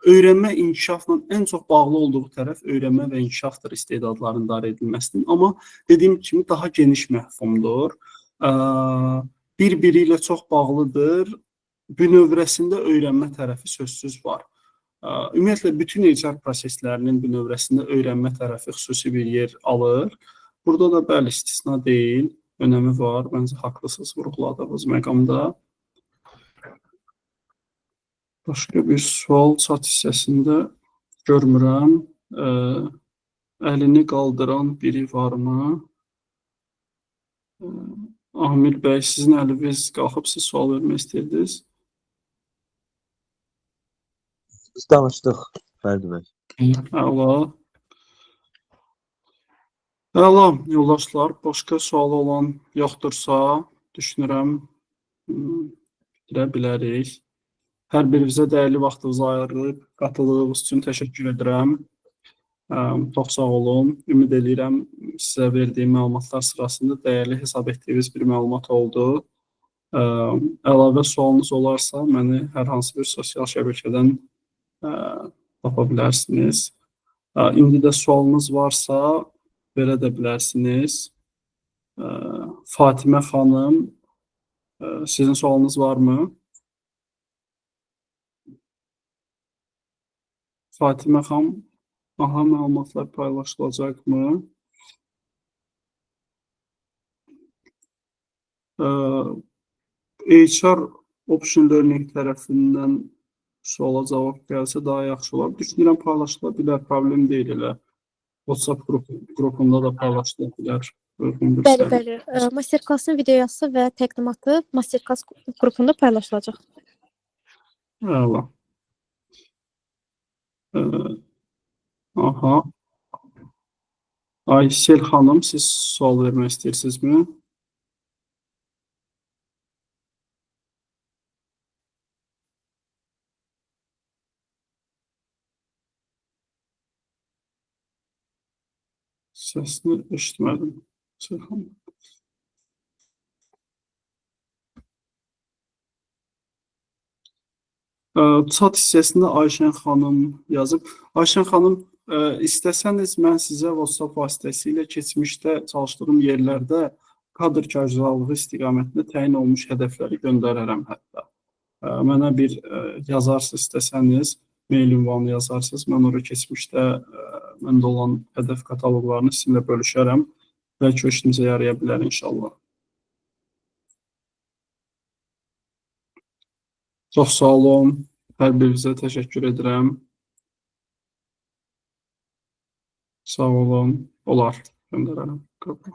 Öyrənmə inkişafla ən çox bağlı olduğu tərəf öyrənmə və inkişafdır istedadların idarə edilməsinin. Amma dediyim kimi daha geniş məfhumdur. Bir-biri ilə çox bağlıdır. Bünövrəsində öyrənmə tərəfi sözsüz var. Ümumiyyətlə bütün HR proseslərinin bünövrəsində öyrənmə tərəfi xüsusi bir yer alır. Burada da bəli istisna deyil, önəmi var. Məncə haqlısınız vurğuladığınız məqamda. Başqa bir sual chat hissəsində görmürəm. Əlini qaldıran biri varmı? Amil bəy, sizin əliniz qalxıb, siz sual vermək istəyirdiniz. Biz danışdıq, Fərdi bəy. Əla. Əla, yoldaşlar, başqa sualı olan yoxdursa, düşünürəm, bitirə bilərik. Hər birinizə dəyərli vaxtınızı ayırıb qatıldığınız üçün təşəkkür edirəm. Çox sağ olun. Ümid eləyirəm sizə verdiyim məlumatlar sırasında dəyərli hesab etdiyiniz bir məlumat oldu. Əlavə sualınız olarsa, məni hər hansı bir sosial şəbəkədən tapa bilərsiniz. İndi də sualınız varsa, verə də bilərsiniz. Fatimə xanım, sizin sualınız varmı? Fatimə xanım, aha, məlumatlar paylaşılacaqmı? HR Option Learning tərəfindən suala cavab gəlsə daha yaxşı olar. Düşünürəm, paylaşıla bilər, problem deyil elə. WhatsApp qrupunda da paylaşıla bilər. Uyğun bir Bəli, bəli. Master-klassın videosu və təqdimatı master-klass qrupunda paylaşılacaq. Əla. Aha. Aysel xanım, siz sual vermək istəyirsinizmi? Səsini eşitmədim. Aysel xanım. Chat hissəsində Ayşən xanım yazıb. Ayşən xanım, istəsəniz mən sizə WhatsApp vasitəsilə keçmişdə çalışdığım yerlərdə kadr kargüzarlığı istiqamətində təyin olunmuş hədəfləri göndərərəm hətta. Mənə bir yazarsınız istəsəniz, mail ünvanı yazarsınız. Mən ora keçmişdə məndə olan hədəf kataloqlarını sizinlə bölüşərəm. Bəlkə o işinizə yaraya bilər inşallah. Çox sağ olun. Hər birinizə təşəkkür edirəm. Sağ olun. Olar, göndərərəm qrupa.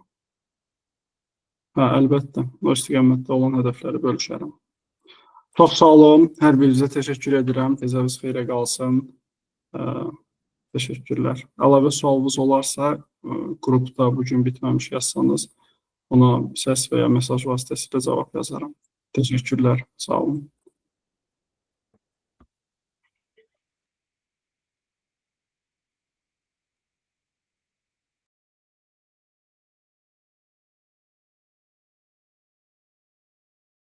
Hə, əlbəttə. O istiqamətdə olan hədəfləri bölüşərəm. Çox sağ olun. Hər birinizə təşəkkür edirəm. Gecəniz xeyrə qalsın. Təşəkkürlər. Əlavə sualınız olarsa, qrupda bu gün bitməmiş yazsanız, ona səs və ya mesaj vasitəsilə cavab yazaram. Təşəkkürlər. Sağ olun.